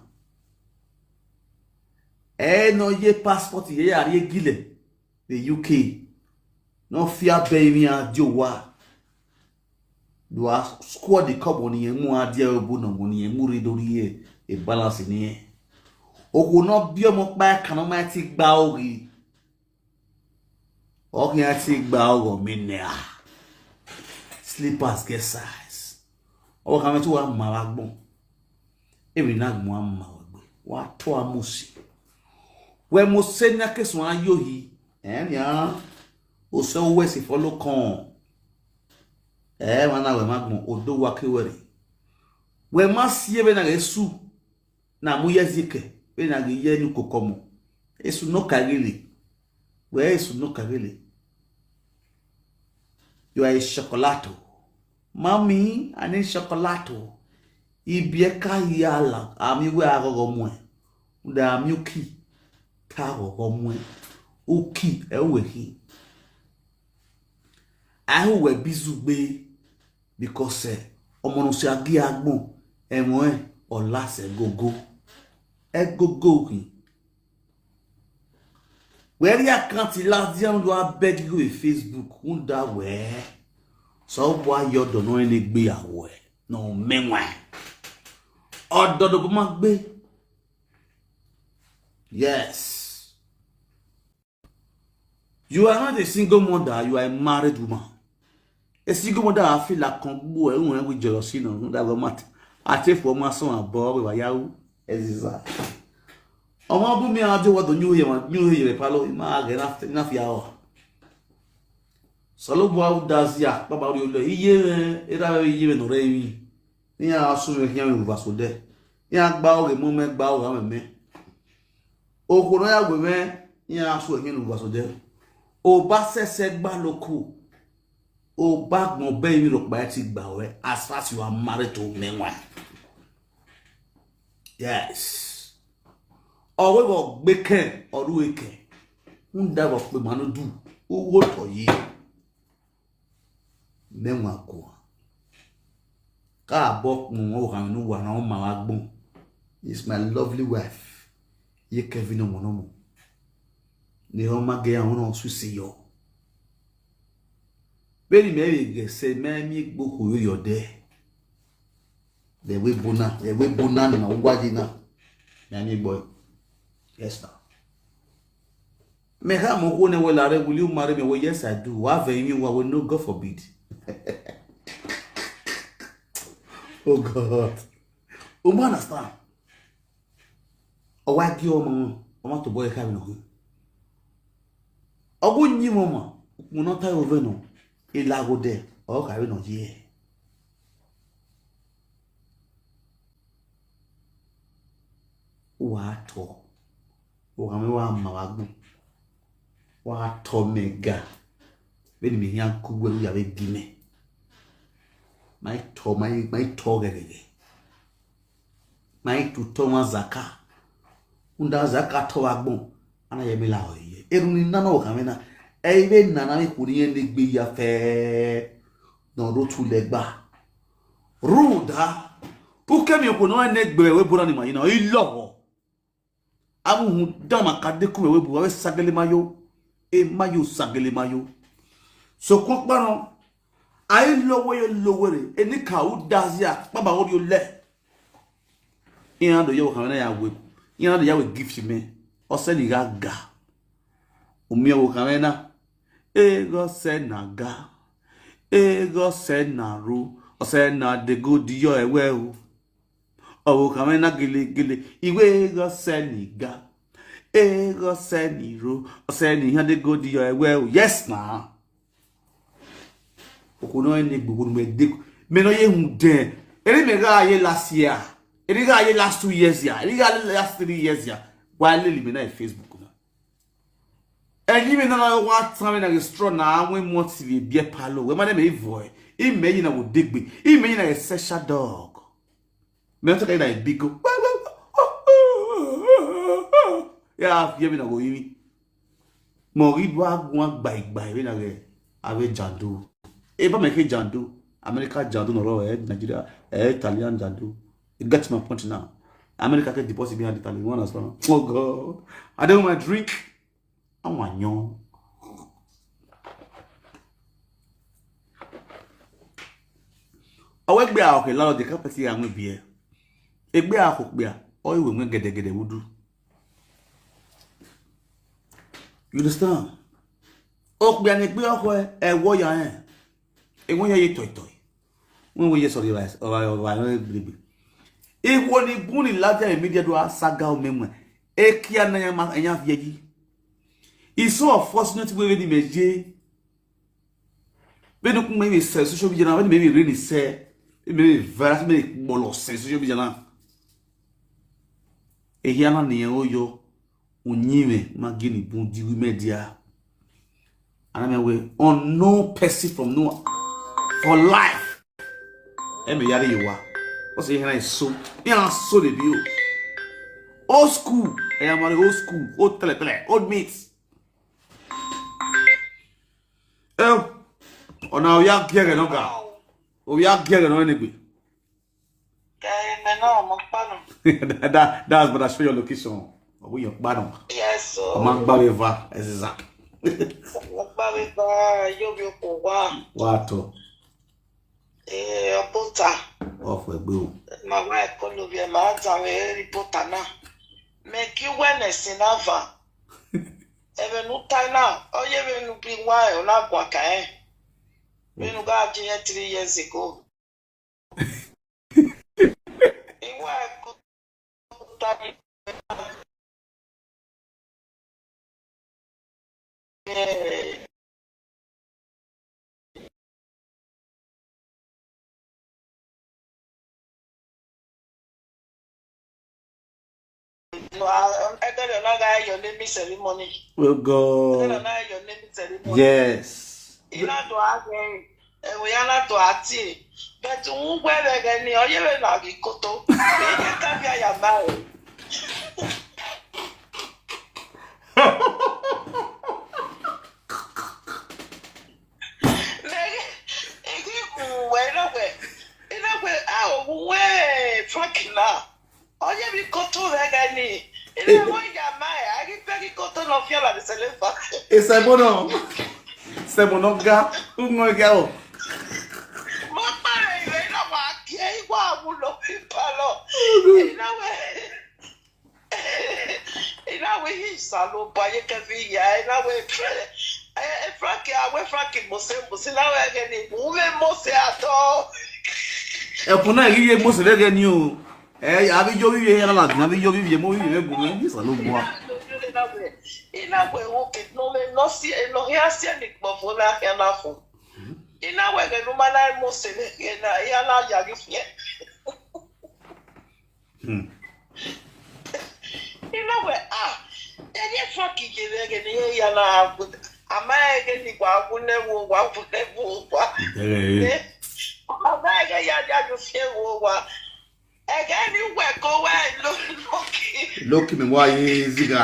E no ye passport ye ya ri gile the U K. No fear be mi a di wa. Do a squad the cup on ye mu a di e bu no mo ni e mu ri do ri e, e balance ni e. Ogo no bi omo pa e kan o ma ti gba ori. Okin ati gba ogo mi ne a. Slippers get size. Owo kan tu wa ma wa gbon. Emi na gbon a ma wa gbe. Wa to a mo si. We mo se na ke sun ayo yi. Eh ni a. O se o we si follow kon. Eh wa na we ma gbon o do wa ke we re. We ma si e be na ge su. Na mu ye zike. Be na ge ye nu kokomo. Esu no kagele. We esu no kagele. You are a chocolate. Mommy, I need chocolate. Ibieka yala. Ami we agogo mwe. Uda ami uki. Ta agogo mwe. Uki. E we hi. Ahu we bizu gbe because eh, ọmọ no se agi agbon ẹwọn ẹ ọla se gogo ẹ gogo hin. Where you can't last year you are begging with Facebook. Wunda where so why you don't know any gbe awo ẹ no menwa ọdọdọ bó má gbé. Yes. You are not a single mother, you are a married woman. A single mother, I feel like kan gbó ẹ̀ ń wí jọ̀rọ̀ sí náà, that go mat. Àti èfò ọmọ asán àbọ̀ ọ̀rẹ́ wà yáwó. Ẹ sì sá. Ọmọ ọdún mi àwọn àjọwọ́ tó ní òye wọn ní òye rẹ̀ pálọ̀ máa gẹ̀ náà fi àwọ̀. Sọlọ́bù àwọn dá sí àpábà orí olú ẹ̀ iye rẹ̀ ẹ̀dá rẹ̀ iye rẹ̀ nọ̀rẹ́ yìí. Ní àwọn asúnmọ̀ kí wọ́n wà sódẹ́. Ní àgbà ọ̀rẹ́ mọ́ mẹ́ gbà ọ̀rẹ́ mẹ́. Okoro ya gwe me ya asu enye nu gwa sode. O ba sese gba loko. O ba gbon be mi ro pa ti gba we as far as you are married to me one. Yes. Owe go gbe ken oru eke. Unda go pe manu du. Owo to yi. Menwa ko. Ka bo kun o ha nu wa na o ma wa gbon. It's my lovely wife. Ye Kevin omo no mo. Ni o ma ge awon no su se yo. Beni me we ge se me mi gbo ko yo yo de. The way bona, the way bona na wa di na. Na mi gbo. Yes now. Me ha mo ko ne we la re, will you marry me? Well, yes, I do. Wa ve mi wa we no, God forbid. Oh God. O ma understand. O wa gi omo, o ma to boy ka mi no. O go nyi mo ma, mo no ta yo ve no. E la go de, o ka ve no ye. Wa to. Wa me wa ma wa gbo. Wa to me ga. Be ni mi yan ku gbe ya be gi me. Mai to, mai, mai to gẹgẹgẹ. Mai tu to wa zaka. Unda zaka to wa gbon. Ana ye mi la o ye. Eru ni nana o kamena. E ibe nana mi kuni ye ni gbe ya fe. No ro tu le gba. Ruda. Uke mi ko no ne gbe we bura ni ma ina. Ilo. Amu hu dama ka de ku we bu we sagele mayo. E mayo sagele mayo. So ko pa no. Ai lowe yo lowe re. E ni ka u dazia. Baba o yo le. Ina do yo kamena ya we. Ina do ya we gift me. O se ni ga ga. Umi o kamena. E go se na ga. E go se na ru. O se na de go di yo ewe o. Owo kamena gele gele. Iwe go se ni ga. E go se ni ru. O se ni ha de go di yo ewe o. Yes na. Okono ene gbogbo me de. Me no ye hu de. Eri me ga ye last year. Eri ga ye last two years ya. Eri ga last three years ya. Wa le li me na Facebook na. Eri me na na wa tan me na restaurant na we mo ti le bi e palo. We ma de me voy. I me yi na wo degbe. I me yi na a sexual dog. Me to ka na big go. Ya fi me na go yi. Mo ri do agun agba igba we na re. Ave jando. E ba me ke jando. America jando no ro e Nigeria e Italian jando. You get my point now. America can deposit behind Italy. You understand? Oh God. I don't want my drink. I want you. Awe gbe a oke lalo de kapeti ya nwe bie. Egbe a ko gbe a. O iwe nwe gede gede wudu. You understand? O gbe a ne gbe oko e wo ya e. E wo ya ye toi toi. When we yes sorry rice or or or gbigbi. E wo ni buni laja e media do asaga o memwe. E kia na ya ma enya fie yi. It's so unfortunate we ni meje. Benu kun me se social media na, benu me ri ni se. Me virus me bolo se social media na. E ya na ni o yo. Unyime magini bun di we media. And I mean we unknown person from no for life. E me yari yiwa. O se yana so. Yana so de bi o. Old school. E ya mari old school. Old tele tele. Old meat. Eh. Ona oya gere no ga. Oya gere no enegbe. Kẹ̀mẹ́ náà mo pànù. That, that's but I show your location. Oya gere no. Yes o. Ọmọ agbára ẹ̀fà ẹ̀sìsà. Mo gbá mi bá yóò mi kò wá. Wà á tọ̀. Ee, ọ̀pọ̀ta. Ọ̀fọ̀ ẹ̀gbẹ́ o. Màmá ẹ̀kọ́ ló bí ẹ̀ máa ń ta mi rí pọ̀tà náà. Mẹ kí wẹ́nẹ̀sì náà fà. Ẹ̀mẹ̀nu táì náà, ọyẹ́ mẹ́nu bí wá ẹ̀ ọ̀nà àgọ́ àkà ẹ̀. Mẹ́nu ká jí yẹn three years ago. Ìwà ẹ̀kọ́ tàbí ẹgbẹ́ rẹ̀ náà ká yọ ní mi ceremony. Oh Ẹgbẹ́ rẹ̀ God. Náà yọ ní mi ceremony. Yes. Iná dùn á gẹ̀ ẹ̀wò yá náà dùn á tì. Bẹ̀tù ń wẹ́ rẹ̀ gẹ̀ ni ọyẹ́ rẹ̀ náà rí kótó. Èyí ká bí àyà máa rẹ̀. Mary, igi kù wẹ̀ iná wẹ̀ iná wẹ̀ a ò wú wẹ̀ Frank náà. Ọyẹ́ mi kótó rẹ̀ gẹ̀ ni. Ilé ẹ̀wọ̀n ìyá máa ẹ̀ á rí bẹ́ẹ̀ kí kótó lọ fi ọ̀là mi sẹ̀lẹ̀ fà. Esebono. Sebono ga. Ungo ga o. Mo pààrọ̀ ìwé náà wà á kí ẹ ìwà àwùlọ pípa lọ. Iná wẹ̀ iná wẹ̀ yìí sá ló bọ ayé kẹfì ìyá iná wẹ̀ ẹ Frank àwẹ̀ Frank mọ̀sẹ̀ mọ̀sẹ̀ náà wẹ̀ gẹ̀ ni mú mi mọ̀sẹ̀ àtọ́. Ẹ̀kún náà yíyé Mósè lẹ́gẹ̀ẹ́ ni o. Ẹ àbí yóò wíwèé yẹn lọ́la àbí yóò wíwèé mọ́ wíwèé gùn mí. Ìsà ló bu wa. Iná wẹ̀ wò kì í nọ́lẹ̀ nọ́sí ẹ̀nọ́hìn àṣẹ ní pọ̀fọ́ náà kẹ́ náà fún. Iná wẹ̀ gẹ̀ ló máa láì mọ̀sẹ̀ lẹ́gẹ̀ẹ́ náà ìyá náà yàrá fún yẹn. Iná wẹ̀ à ẹni Frank yèrè gẹ̀ ni yẹn yà náà àmà ẹ̀gẹ̀ ni wà á wúlẹ̀ wò wà á wúlẹ̀ wò wà. Àmà ẹ̀gẹ̀ yà á yà á fi wò wà. Ẹ̀gẹ̀ ni wẹ̀ kó wẹ̀ ló lókè. Lókè mi wá yé ziga.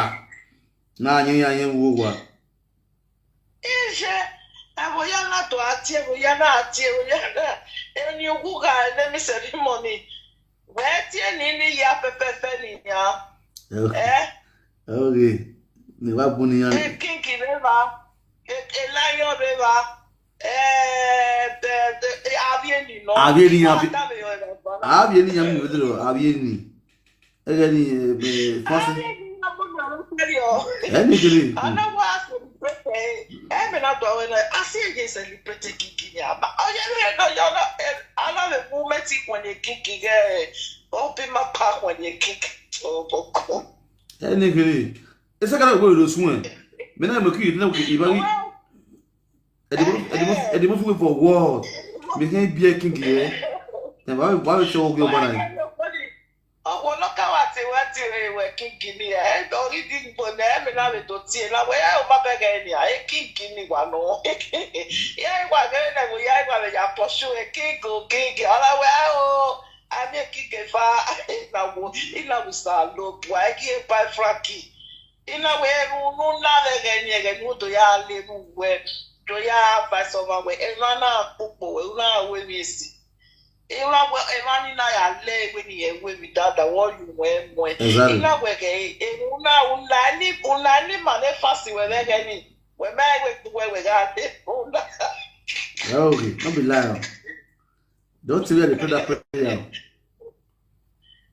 Náà yẹn yà yẹn wò wá. Ije, ẹ̀wòyá náà tó àti ẹ̀wòyá náà àti ẹ̀wòyá náà. Ẹni ogún ga ẹlẹ́mí sẹ̀rímọ́nì. Wẹ́ẹ́ tí ẹni ní ya pẹpẹpẹ nìyà. Ẹ́ Okay. Ni wá bu ni yan. Kínkì rẹ̀ bá. Eláyọ̀ rẹ̀ bá. Ẹ́ bẹ́ẹ̀ àbí ènìyàn. Àbí ènìyàn, àbí- Àbí ènìyàn. Àbí ènìyàn mi ò dúró. Àbí ènìyàn. Ẹgẹ ni ẹ fọsí. Àbí ènìyàn mo lọ lọ sẹ́rí ọ. Ẹni kiri. Ana wa celebrate. Ẹ mi na do awẹ na. Asi ẹ yẹ celebrate Kinki ni ama. Ọyẹ mi ẹ dọ yọ na. Ana mi mu mẹti kwan yẹ Kinki gẹ. Obi ma pa kwan yẹ Kinki. Ọbọkọ. Ẹni kiri. Ẹsẹ kan náà gbọ́dọ̀ sún ẹ. Mi náà mo kí ìdílé òkè ìbá wí. Ẹdìmọ́ ẹdìmọ́ fún mi for what? Mi kàn bí ẹ Kinki yẹ. Ẹ bá mi bá mi sọ ogun ọba náà. Ọ̀pọ̀lọpọ̀ wa ti wá ti rẹ̀ wẹ̀ Kinki ni ẹ̀ ẹ̀ orí dígbò ní ẹ̀mí náà lè tó tiẹ̀ náà wẹ̀ ẹ̀ ò má bẹ̀rẹ̀ ẹ̀ ní àyè Kinki ni wà lọ́wọ́. Yẹ́ ìwà gẹ́gẹ́ náà wò yá ìwà rẹ̀ yà pọ̀ ṣú ẹ̀ Kinki ò Kinki ọ̀la wẹ̀ ẹ̀ o àmì Kinki fa ìnáwó ìnáwó sà ló bu ẹ̀ kí ẹ̀ bá Frankie. Ìnáwó ẹ̀rù nù náà rẹ̀ rẹ̀ ni ẹ̀rẹ̀ nù tó yà lé nù wẹ̀ tó yà bá sọ̀rọ̀ wẹ̀ ẹ̀rù náà púpọ̀ ẹ̀rù náà wẹ̀ mi sí. Ewa we ewa ni na ya le ewe ni ewe mi dada wo yu we mo. Exactly. Ina we ke e una una ni una ni ma le fast we we ke ni. We me we we we ga de una. Okay, don't be lie. Don't tell me the prayer that prayer.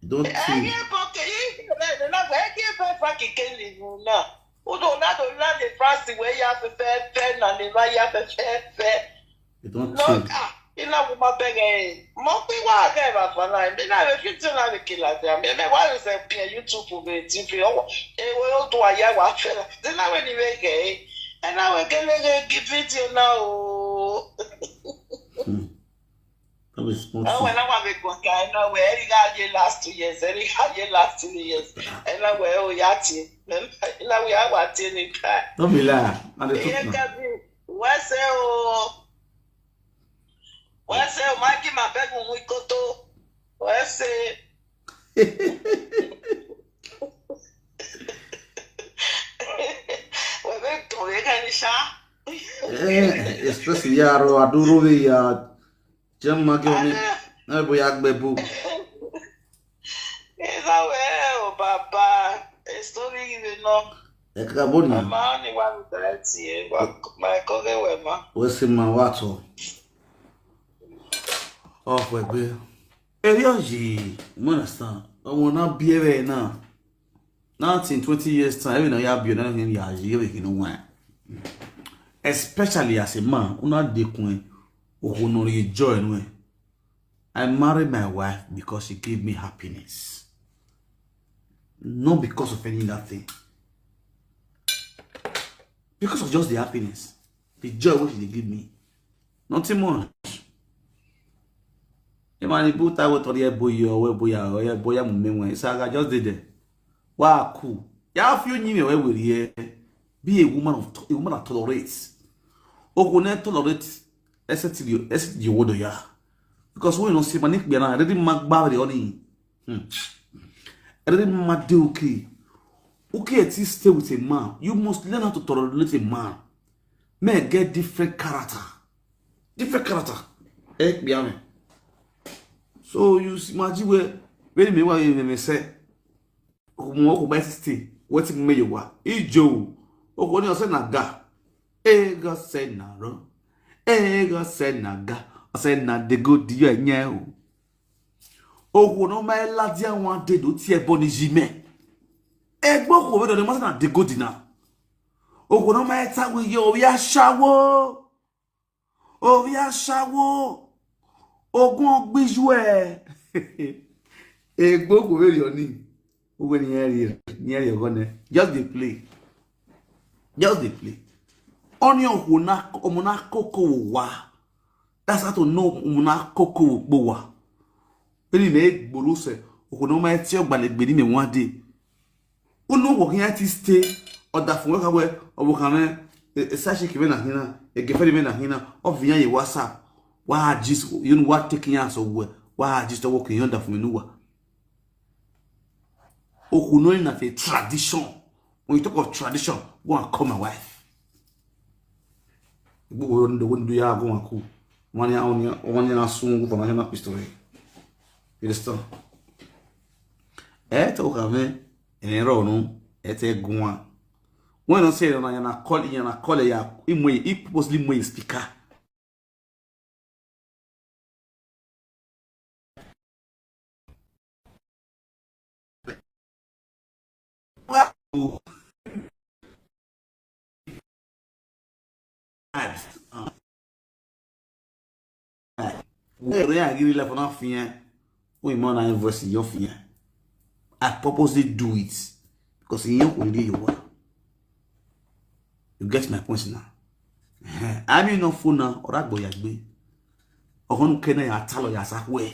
Don't tell. Aye bo ke yi le na we ke be fa ki ke ni una. Udo na do na de fast we ya fe fe fe na ni ma ya fe fe fe. Don't No, tell. Ah, ina kuma bege. Mo pi wa ke ba fa na. Mi na be fifty na be kila te. Mi me wa se pe YouTube be T V o. E wo o to aya wa fe. Ti na we ni we ke. E na we ke le ke ki video na o. Don't be small E we thing. na wa be ko ka e na we e ga ye last two years. E ga ye last two years. E na we o ya ti. E na we a wa ti ni ka. Don't be lie. And the Iye truth now. Kevin, wẹ́sẹ̀ o. Wẹ́sẹ̀ o, Mikey Mabẹ́gun mú ikótó. Wẹ́sẹ̀. Wẹ́sẹ̀ tọ̀wé kẹ́ni ṣá. Eh, express ya ro aduro we ya. Jam ma ke oni. Na bo ya gbe bu. Esa we o baba. E story you know. E ka bo ni. Ma ni wa mi ta ti e. Ma ko ke we ma. We si ma wa to. Off we be. Eri oji, you understand? Ọmọ na bi ebe na. Nothing twenty years time, even now you be na him ya ji ebe kinu wan. Especially as a man, una de kun o ko no ri joy nu. I marry my wife because she gave me happiness. Not because of any other thing. Because of just the happiness, the joy which they give me. Nothing more. Imani buta we tori e boyo we boya we boya mu menwe. Isa ga just dey there. Wa ku. Ya fi onyi me we we here. Be a woman of to- a woman that tolerates. Ogo ne tolerate. Except you except you wodo ya. Because we no see manik be na ready mag ba re oni. Hmm. Ready mag de okay. Okay, it is stay with a man. You must learn how to tolerate a man. Men get different character. Different character. Eh, be amen. So you see, imagine where when me wa me me say, mo ko ba stay. What me you wa? Ijo. O ko ni o se na ga. E ga se na ro. E ga se na ga. O se na de go di yo nya o. O ko no ma la di awon de do ti e bo ni ji me. E gbo ko we do ni ma se na de go di na. O ko no ma ta we yo ya shawo. Orí aṣáwó, ogún ọgbíjú ẹ̀. Ègbó kò wéèrè ọ̀nì. Owó ni ẹ rí ẹ ní ẹ rí ọgọ́ náà. Just dey play. Just dey play. Ọ̀nì ọ̀hún náà ọmọ náà kókó wò wá. That's how to know ọmọ náà kókó wò pò wá. Ẹni náà gbòòrò sẹ̀, òkú náà máa tí ọgbà lè gbè ní mi wọ́n á dé. Unu wo hin ti stay oda fun we ka we owo kan me e sa shi ki me na hina e ge fere me na hina o vi yan ye WhatsApp wa just you know what taking yan so we wa just wo kin yan da fun mi nu wa. Oku no na fe tradition. When you talk of tradition, go and call my wife. Gbogbo ndo wo ndo ya go and call. Wani ya wani ya na sun go for national history. You understand? E to ka me e ro nu e te gun wa. When I say na ya na call ya na call ya imwe I purposely mwe speaker. Where I give life on fian. We man I invest in your fian. I purposely do it because in your way you want. You get my point now. I mean no phone now or I go yagbe. Or one can I tell you as I way.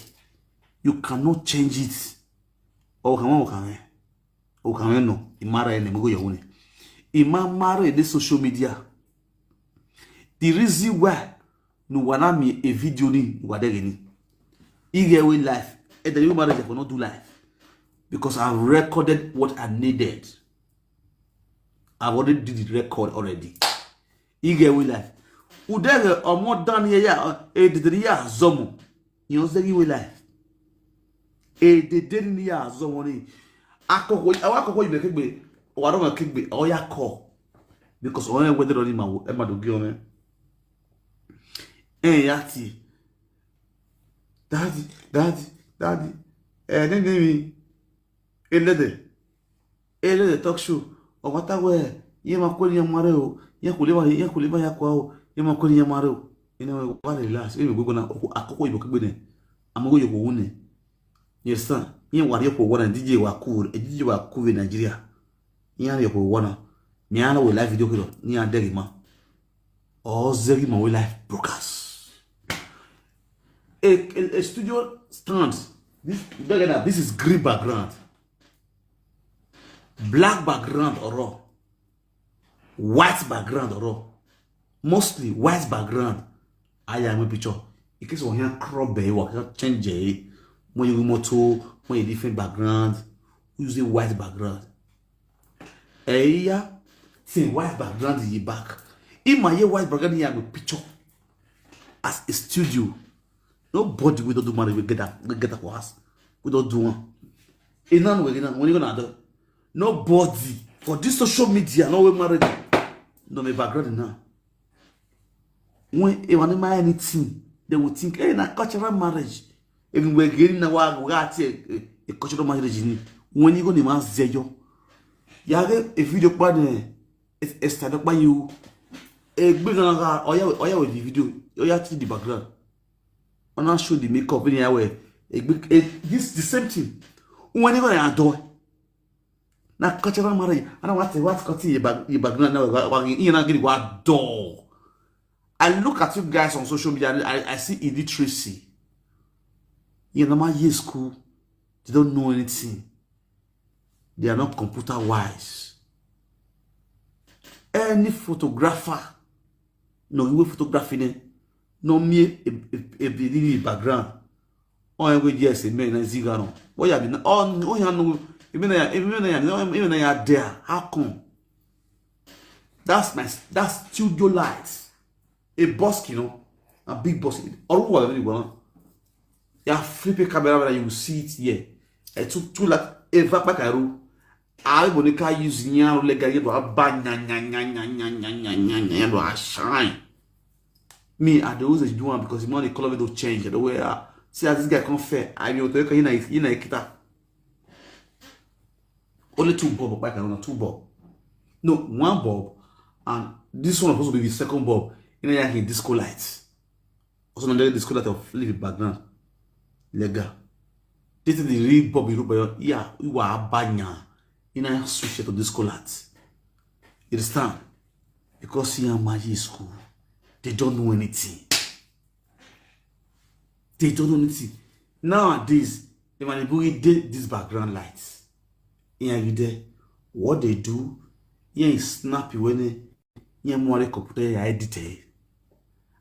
You cannot change it. Or can one can o kan no imara ene mo go yo ne ima mara the social media. The reason why no wana mi a video ni wa de ni ige we life e de marriage for not do life because I recorded what I needed. I've already did the record already. Ige we life udege omo dan ye ya e de ya zomo. Yan se ige we life e de de ni ya zomo ni akoko awa akoko ibe kegbe wa ro kegbe o ya ko because o en we de ni ma wo e ma do gi o me e ya ti daddy daddy daddy e ne ne mi e le de e le de talk show o ma ta we ye ma ko ni mare o ye ko le ma ye ko le ma ya ko o ye ma ko ni mare o ina we wa relax e mi gbogbo na akoko ibo kegbe ne amogo yo ko wune. You understand? Yin wa yo ko wona DJ wa ku e DJ wa ku we Nigeria. Yin yo ko wona mi ana we live video kilo ni a degi ma o zegi ma we live broadcast. A, a, a studio stand. This, this is green background, black background or white background or mostly white background. I am a picture. In case one here crop bay work change when you motor when you different background using white background. Eya, say white background in your back. In my year white background here with picture. as a studio. Nobody wey don do marriage wey get am wey get am for house wey don do one. E now wey now when you gonna do? Nobody for this social media no wey married no me background now. When e wan marry anything, they will think, hey, na cultural marriage. Even we getting na wa wa ti a cultural marriage ni. When you gonna man zeyo? Ya get a video pa ne Esther pa you. E gbe na ga oya oya with the video. Oya to the background. Ona show the makeup in your way. E gbe e, this the same thing. When you gonna adore? Na cultural marriage. I don't want to what cut in your back your background now. Wa wa you na get wa door. I look at you guys on social media. I, I see illiteracy. You know my year school. They don't know anything. They are not computer wise. Any photographer, no, you photography ne, no me a, a, a, a background. Oh, we yes, a man, a zigano. What you mean? Oh, oh, you know, you mean, you mean, you mean, you mean, there. How come? That's my that's studio lights. A boss, you know, a big boss. Or whatever you want. You have flip a camera and you will see it here. I took two lakh ever back a room. I will use nyan lega you do a ban nyan nyan nyan nyan nyan nyan nyan nyan nyan do a shine. Me, I dey always do one because the money color don't change the way I see as this guy come fair. I mean, you know, you know, kita. Only two bob back and two bob. No, one bob, and this one supposed to be the second bob. You know, yeah, he disco light. Also, another disco light of live background. Lega. This is the real bob you look by your yeah, you are a banya. You know, switch it to disco light. You understand? Because he and Maji is school. They don't know anything. They don't know anything. Nowadays, the man bring dey this background light. Yeah, you there. What they do, yeah, is snappy when they yeah more computer yeah edit.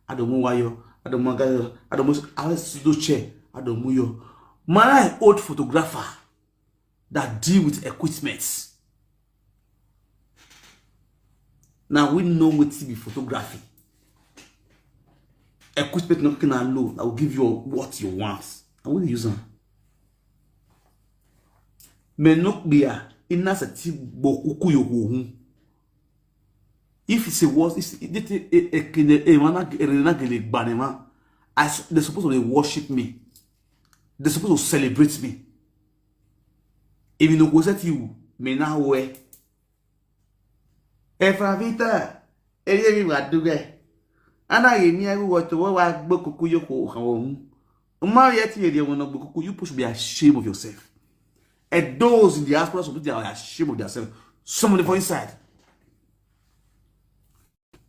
I don't know why you I don't know guy I don't know I do chair I don't know you. Man, I old photographer that deal with equipment. Now we know what be photography. Equipment not can low. I will give you what you want. I will use them. Me no be a ina sa ti bokuku yo. If it's a was it's it a kine a man a na gele gbanema. As they supposed to worship me. They supposed to celebrate me. If you no go set you, me now where? Efra Vita, eye mi wa duge. Ana ye mi agu wo to wa gbo kuku yo ko kan wo mu. Ma ye ti ye de wo no gbo kuku, you push be ashamed of yourself. And those in the diaspora, some people are ashamed of themselves. Somebody for inside.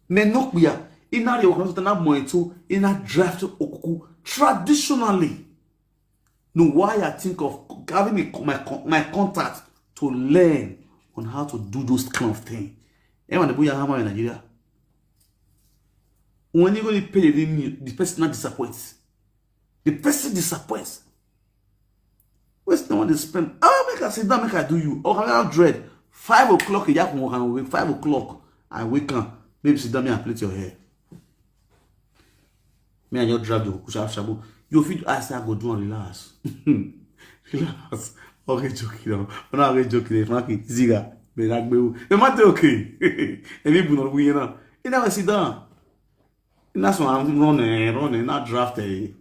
Me no kuya. Ina re wo kan to na mo to ina draft okuku traditionally. No, why I think of having a, my my contact to learn on how to do those kind of things. Everyone the boy hammer in Nigeria. When you go to pay the the person not disappoints. The person disappoints. Where's no one to spend? Oh, make I sit down, make I do you. Oh, hundred. Five o'clock, you can wake. Five o'clock, I wake up. Maybe sit down, me and plait your hair. Me and your drive the Hokusha Shabu. You feel I say I go do and relax. Relax. Okay, joking now. But now I get joking. Frankie, Ziga, Benagbe. The matter okay. And people not we now. You never sit down. That's why I'm running, running, not drafted.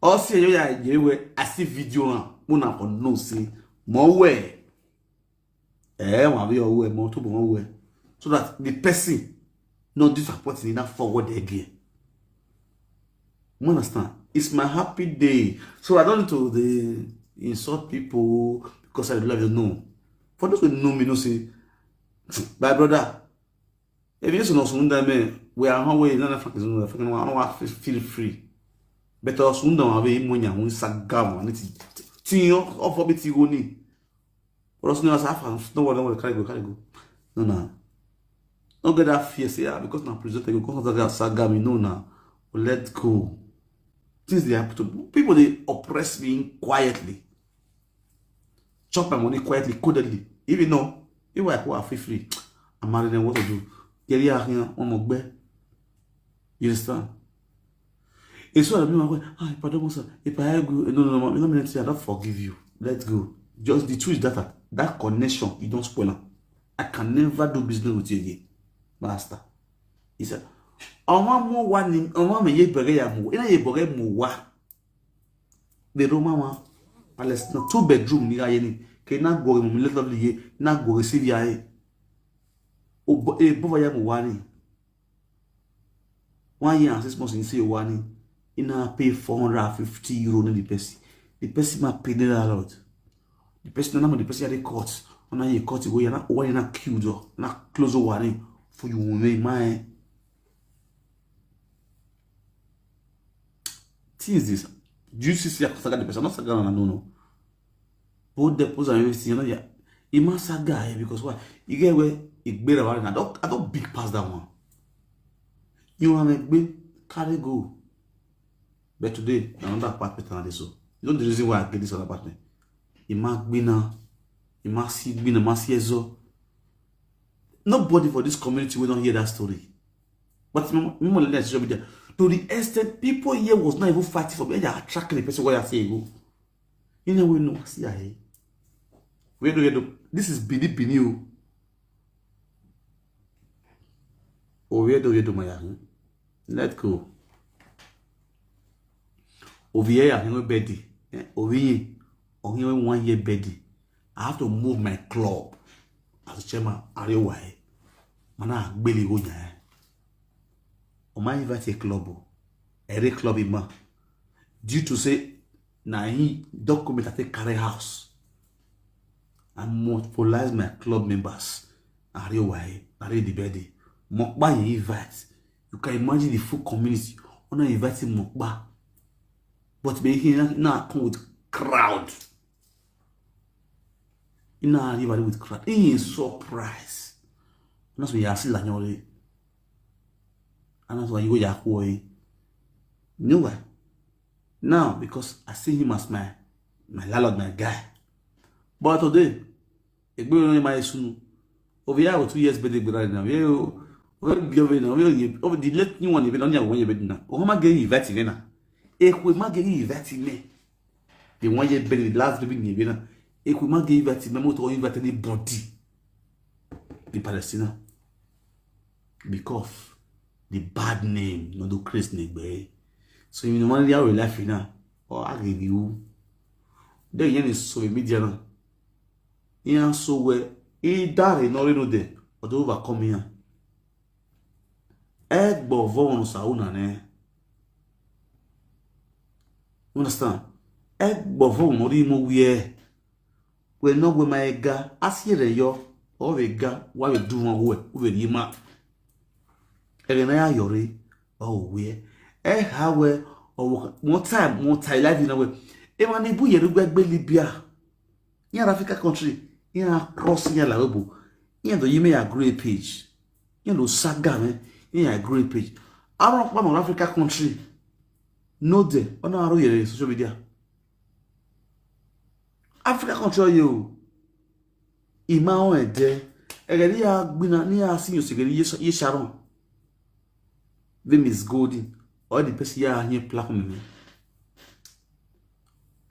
All see you yeah, you were I see video now. When I can no see more way. Eh, one of your way more to one way. So that the person not disappointing enough forward again. You understand? It's my happy day. So I don't need to the insult people because I love you. No. For those who know me, no say, my brother, if you know someone that me, we are on way, none of fucking no fucking one, I feel free. But also, no, I will monya, we sagam, and it's tin of a bit you need. But also, no, I have no one, no one, carry go, carry go. No, no. Don't get that fear, say, ah, because now present, you go, come that sagam, you know, now. Let go. Things they happen to people, they oppress me quietly. Chop my money quietly, codedly. Even though, if I go, I feel free. I'm married, then what to do? Get here, here, on my bed. You understand? It's what I mean. Ah, pardon, sir. If I go, no, no, no, no, no, I don't forgive you. Let's go. Just the truth is that that connection, you don't spoil am. I can never do business with you again, master. He said, "Ọmọ mo wa ni, ọmọ mi ye bẹ̀rẹ̀ ya mo, ina ye bẹ̀rẹ̀ mo wa." The Roma one, Palestine, two bedroom ni aye ni. Ke na go mo mi let lovely ye, na go receive ya ye. O bo, e bo ya mo wa ni. One year and six months in say wa ni. Ina pay four hundred fifty euro ni the person. The person ma pay the landlord. The person na the person ya dey cut. Ona ye cut away na wa na queue door, na close wa ni for you me my. Things this. Do you see, see, I saga the person? Not saga, no, no. Both the post and everything, you know, yeah. He must saga, eh, because why? You get where he bear around. I don't, I don't big pass that one. You want to be carry go. But today, another apartment and this so. You know the reason why I get this other apartment. He must be now. He must see, be now, must see so. Nobody for this community will not hear that story. But me, me, me, social media, to the extent people here was not even fighting for me. They are tracking the person where I say go. You know, we know, see, I. Where do you do? This is Bini Bini. Oh, where do you do, my young? Let go. Over here, I can bed. Over here, only one year bed. I have to move my club as a chairman. Are you why? Mana gbele go there. O ma invite a club o. Every club in ma. Due to say na he document I take carry house. I monopolize my club members. Are you why? Are you the bed? Mokba you invite. You can imagine the full community. Ona invite Mokba. But be he na come with crowd. Ina arrive with crowd. He is surprised. That's why you see Lanyori. And that's why you go Yakoi. You know why? Now, because I see him as my my landlord, my guy. But today, Egbe no my sunu. Over here, two years better than now. Yeah, over the late new one, even on your way, now. Oh, my gay invite him. If we ma gay invite him, the one year better, the last baby, you know. If we ma gay invite him, mo to invite anybody. The Palestina. Because the bad name, no do Chris Negbe. So you know, man, you are laughing now. Or I give you. Then you so media now. Ihe so we idare no rinu de odo overcome ya. Egbo vo onu sauna ne. Understand? Egbo vo onu ri mo wie. We no we ma ega asiere yo. O we ga wa we du won we we ri ma. Ere na ya yori o we. E ha we o one time one time life na we. E ma ni bu yeru gbegbe Libya. Here Africa country, here cross here la obo. Here do you may agree page. Here no saga me, here agree page. Aron pa mo Africa country. No de, ona aro yere social media. Africa country you. Ima on ede. Egeri ya gbina ni ya sin yo sigeri ye Sharon. Ve Miss Golden. All the person ya here platform me.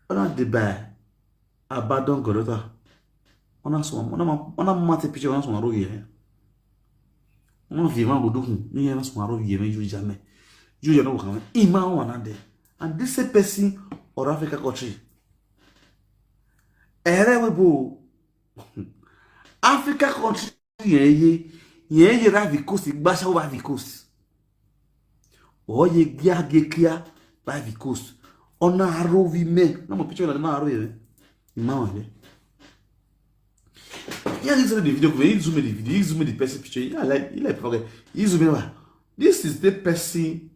Ona de ba abandon Gorota. Ona so ona ma ona ma te picture ona so aro ye. Ona vie ma go do hun ni ona so aro ye me ju jame. Ju ya no kan ima ona de. And this a person or Africa country. Ere we bo Africa country yeye yeye ra Vicos igbasa wa Vicos. Oye gia ge kia ba Vicos. Ona aro vi me. Na mo picture na ma aro ye. Ma wa ye. Yeah, this is the video. You zoom in the video. You zoom in the person picture. Yeah, like you like forget. You zoom in. This is the person.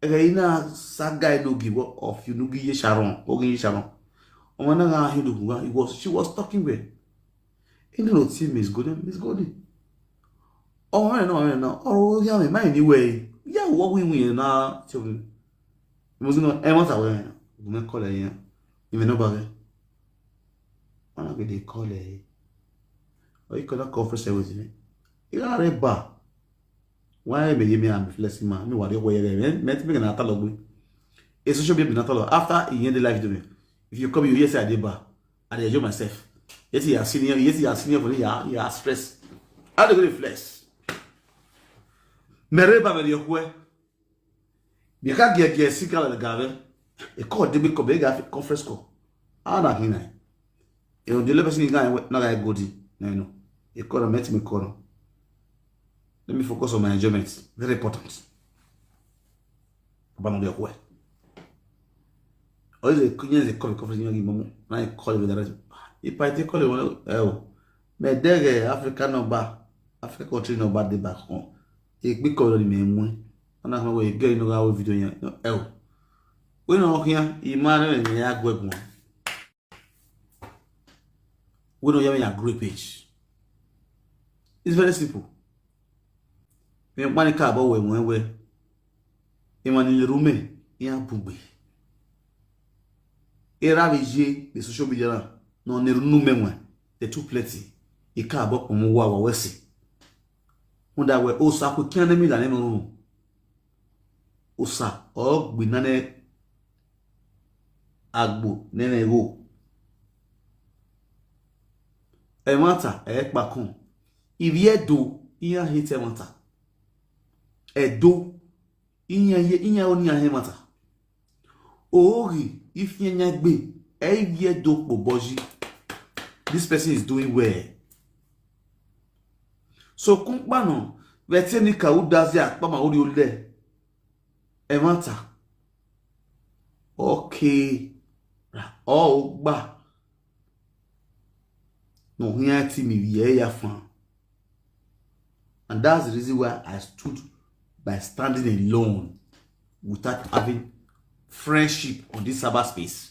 Ina saga no give up of you no give Sharon. Ogi Sharon. Omana ga he do. He was she was talking well. Ina no team Miss Golden. Miss Golden. Oh, I know, I know. Oh, yeah, me mind anyway. Yeah, what we win na. So, mo ti no e mo ta we. Mo me call e yan. Ime no ba ge. Ona ge dey call e. O iko na call for service ni. Ira re ba. Why me ye me am flexing man. Me wa de ko ye me. Me ti me na ta lo gbe. A social media be not all. After he end the live doing, if you come, you hear say I dey bar, I dey enjoy myself. Yet you are senior, yet you are senior for me, you are, you are stress. How they go dey flex? Mereba mere yokwe. Bika ge ge sika la gave. E call de be ko be ga conference call. Ana hina. E o de le person ga na ga godi. No, no. E call met me call. Let me focus on my enjoyment. Very important. Abano de kwe. Always a kunya is a call, conference you give mama. Na e call with the rest. If I take call one, eh, oh. Me dege Africa number, Africa country number dey back home. E gbe call ni me mu. Ana ko we get no ga video yan. No, eh, oh. We no here, e ma na me ya gwe gun. We no ya me ya group page. It's very simple. Me mani ka bo we mu we. E ma ni rume, ya bugbe. E ra be je the social media na. No ne runu me mu. They too plenty. E ka bo ko mu wa wa we si. Wonder we o sa ko kian mi la ne mo. Osa, o gbe na ne agbo, ne ne go. E mata, e pa kun. Ibi Edo, iya hete mata. Edo, iya ye, iya oni ahe mata. Ori, if ye nya gbe, e ibi Edo po boji. This person is doing well. So kumpano, vete ni ka udazi akpa ma ori ole. E mata. Okay. Ra, o gba. No, here ti mi ye ya fan. And that's the reason why I stood by standing alone without having friendship on this cyberspace.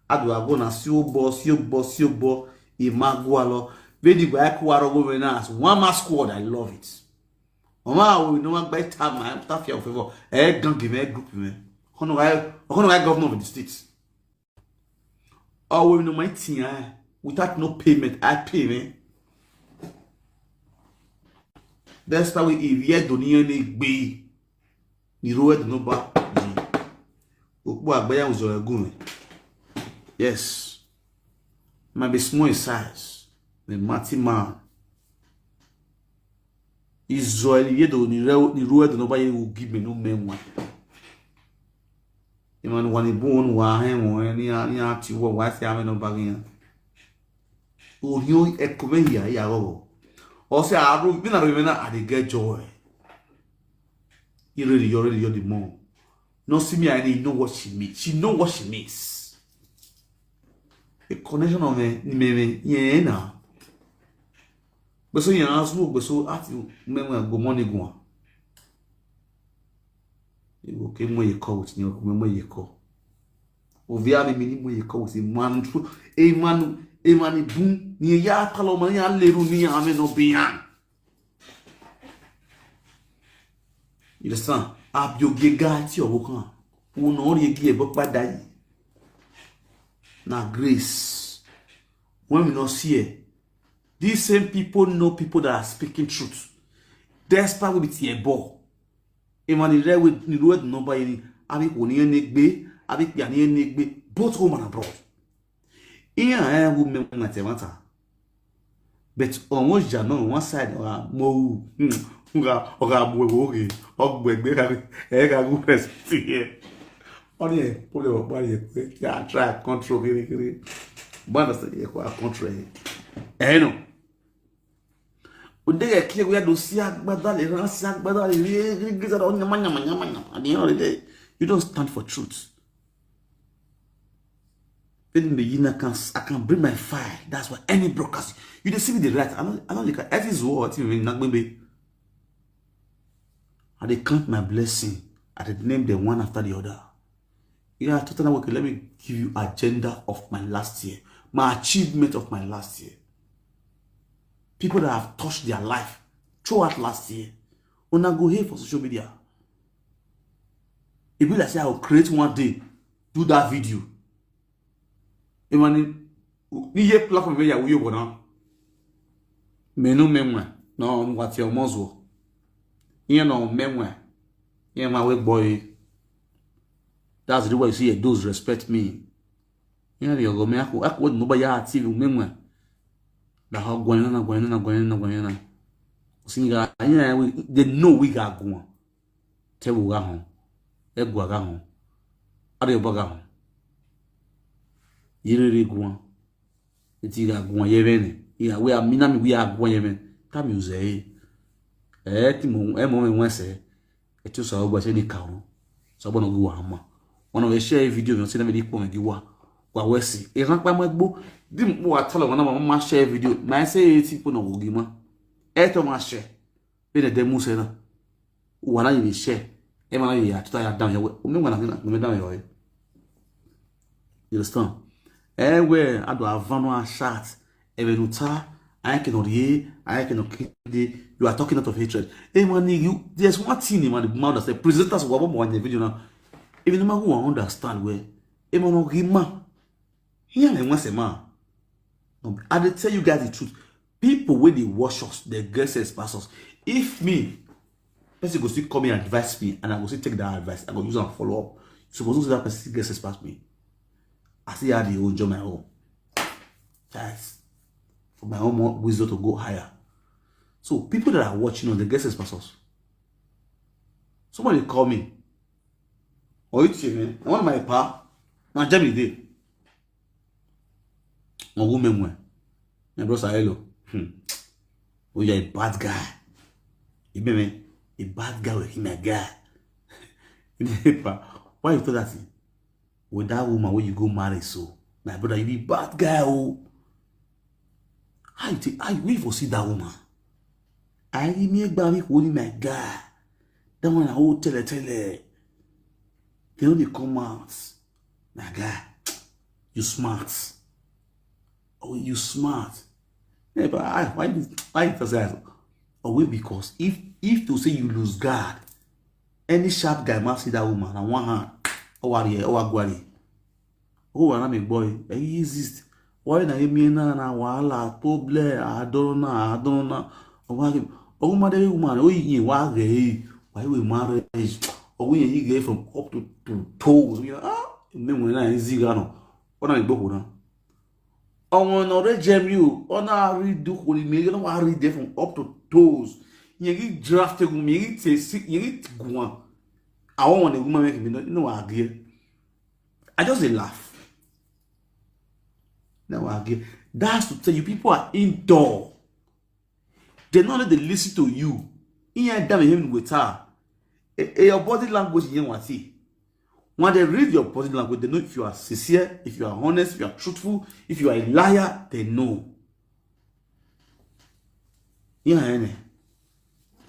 Adu ago na si obo, si obo, si obo, imagualo. Vedi gwa ekuaro go as one man squad. I love it. Oma we no wan gba time, my time for favor. Eh, gang me, group me. Kono guy, kono guy governor of the state. Oh, we no my thing, eh, without no payment, I pay me. That's how we if ye do ni ni gbe. Ni road no ba. Opo agbaya uzo egun. Yes. Might be small in size. The mighty man. Israel ye do ni re ni road no ba ye will give me no men one. Iman wani bon wa hen won ni a ni a ti wo wa si ame no ba yan. O ni o e ko me ya ya go. O se a ro bi na ro me na a dey get joy. You really, you really, you're the mom. No see me, I need know what she means. She know what she means. The connection of me, me, me, yeah, na. But so you ask who, but so at you, me, me, go money go on. You go came where you call with you, me, where you call. Ovia me, me, where you call with a man, a man, a man, boom, ni ya, kalo, man, ya, leru, ni, ame, no, bian. You understand? Abioge guy ti owo kan. Won no ri egi ebo pada yi. Na grace. When we no see it, these same people know people that are speaking truth. Despite we be ti ebo. E ma ni re we ni ro e no ba yi ni. Abi ko ni ni gbe, abi pe ni ni gbe. Both home and abroad. Iyan e wo me na te mata. But on one ja no one side or mo u. Nga o ga bu wo ge. O gbe gbe ka e ka gu first here. Oni e problem o pa ye pe ya try control kiri kiri. Ba na se ye ko control e. Eh no. O de ye ki we do si agbada le ran si agbada le ri ri gbe sa do nyama nyama nyama nyama. At the end of the day, you don't stand for truth. Even the yin I can I can bring my fire. That's why any brokers you dey see me the right. I don't I don't like it is what you mean not be. I dey count my blessing. I dey name them one after the other. You know, I told them, okay, let me give you agenda of my last year, my achievement of my last year. People that have touched their life throughout last year. Una go here for social media. E be like say I will create one day, do that video. Imani, ni ye platform me ya wuyo bona. Menu memwe, no, what your mozo. Iye no memwe. Iye ma we boy. That's the reason why you see those respect me. You know, you go me aku aku no ba ya T V me mwa. Da ha gwan na gwan na gwan na gwan na. Singa yeah, we they know we ga gwan. Te wo ga hon. E gwa ga hon. Are ba ga hon. Yiriri gwan. Eti ga gwan ye bene. Ya we amina mi we a gwan ye bene. Ka mi uze. Eh ti mo e mo me wese. Eti so gwa se ni ka hon. So bo no gwa ma. Wana we share video no se na me di po me gi wa. Wa wese. E ran pa mo gbo. Di mo wa tala wana ma ma share video. Ma se eti po no go gi ma. E to ma share. Be ne de mu se na. Wana ni share. E ma na ya tuta ya down ya we. O me wana na me down ya we. You understand? Eh we ado avano a chat. Evenuta. I cannot hear. I cannot kide. You are talking out of hatred. Hey man, you there's one thing man the man that say presenters were born in the video now. Even the man who understand where. Hey man, no give man. Here I want say man. No, I dey tell you guys the truth. People wey dey watch us, the guests pass us. If me, person go still come and advise me, and I go still take that advice, I go use and follow up. You suppose to say that person get sense pass me. I see how they enjoy my own. That's for my own more wisdom to go higher. So people that are watching us, the guests pass us. Somebody call me. Or you tell me, I want my pa. Now Germany day. One woman went. My brother, hello. Hmm. Oh, you're a bad guy. You mean a bad guy with him, a guy. Why you tell that thing? With that woman where you go marry, so my brother, you be bad guy, oh. How you take how you wait for see that woman? I give me a baby holding my guy. That one I hold tell tell. They only come out. My guy, you smart. Oh, you smart. Yeah, but I, why did why does that? Oh, wait, because if if to say you lose guard, any sharp guy must see that woman and one hand. Oh, worry, oh, worry. Oh, and I'm a boy. I exist. Why na me na na wala problem? I don't know. I don't know. Oh, why? Oh, my day woman. Oh, you why gay? Why we marriage? Oh, we you gay from up to to toes. You know, ah, me when I easy gano. What am I go now? Ọmọ ọ̀nà ọ̀rẹ́ jẹ mi o, ọ̀nà àrídùn kò ní mi, ọ̀nà wà á rí dẹ from up to toes. Yẹn kí draft egun mi, yẹn kí tẹ̀ sí, yẹn kí gùn wọn. Àwọn wọn ni egun máa mẹ́kì mi náà, inú wa gé. I just dey laugh. Now I get that's to tell you people are indoor. They not let they listen to you. In your damn him with her. Eh, eh, your body language in what see. When they read your body language, they know if you are sincere, if you are honest, if you are truthful, if you are a liar, they know. Yeah, any.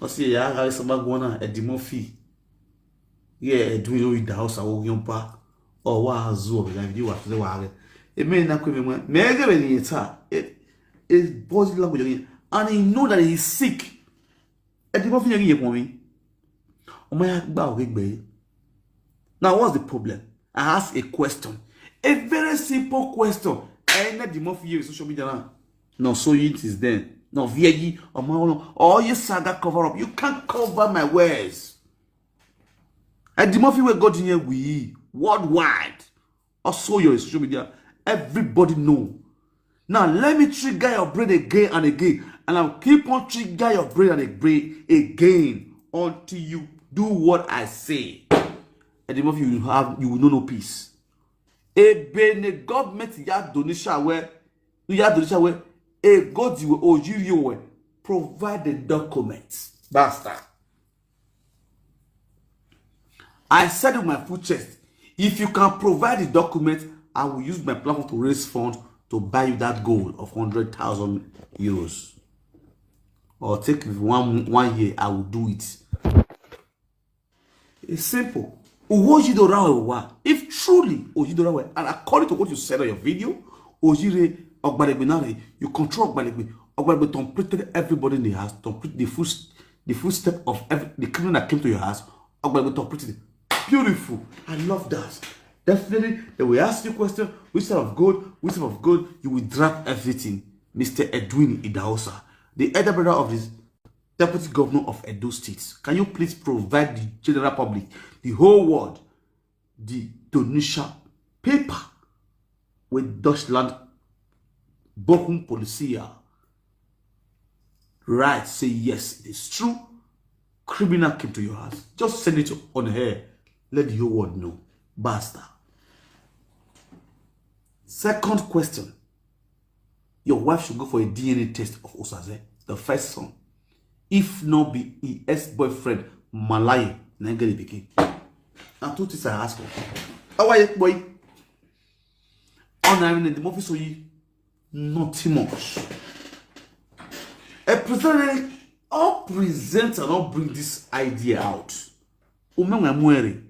Osi ya ga sama gona Eddie Murphy. Yeah, Edwin o da house awo yon pa. O wa azu o ga video wa tule wa ga. E me na kwe me me ga be ni ta. E e body language and he know that he's sick. Eddie Murphy yẹn yẹ pọn mi. Ọmọ ya gba òwe gbẹ. Now what's the problem? I ask a question. A very simple question. Ẹyin náà dì mọ́ fi yẹ social media náà. No, so it is then. No, V I G, ọmọ ọlọ́run. All your saga cover up. You can't cover my words. Eddie Murphy wey God in here we worldwide. Also your social media. Everybody know. Now let me trigger your brain again and again, and I'll keep on trigger your brain and a brain again until you do what I say. Eddie Murphy, you have you will know no peace. Ebe ne government ya donisha we, ya donisha we. E go di we ojiri we. Provide the documents. Basta. I said with my full chest, if you can provide the document, I will use my platform to raise funds to buy you that gold of hundred thousand euros. Or take it one one year, I will do it. It's simple. Uwoji do rawe wa. If truly Oji do rawe, and according to what you said on your video, Ojire Ogbalegbe Nare, you control Ogbalegbe. Ogbalegbe completed everybody in the house, complete the full s- the full step of every, the criminal that came to your house. Ogbalegbe completed. Beautiful. I love that. Definitely, they will ask you question, which type of gold, which type of gold, you will drop everything. Mister Edwin Idahosa, the elder brother of this deputy governor of Edo State, can you please provide the general public, the whole world, the Tunisia paper with Deutschland Bochum Polizei right say yes, it is true. Criminal came to your house. Just send it on air. Let the whole world know. Basta. Second question. Your wife should go for a D N A test of Osaze, the first son. If not be his ex-boyfriend, Malai, na get the pikin. Na two things I ask for. How are you, boy? On I mean, the movie so you nothing much. A presenter, all presenter don't bring this idea out. Umenga mwere.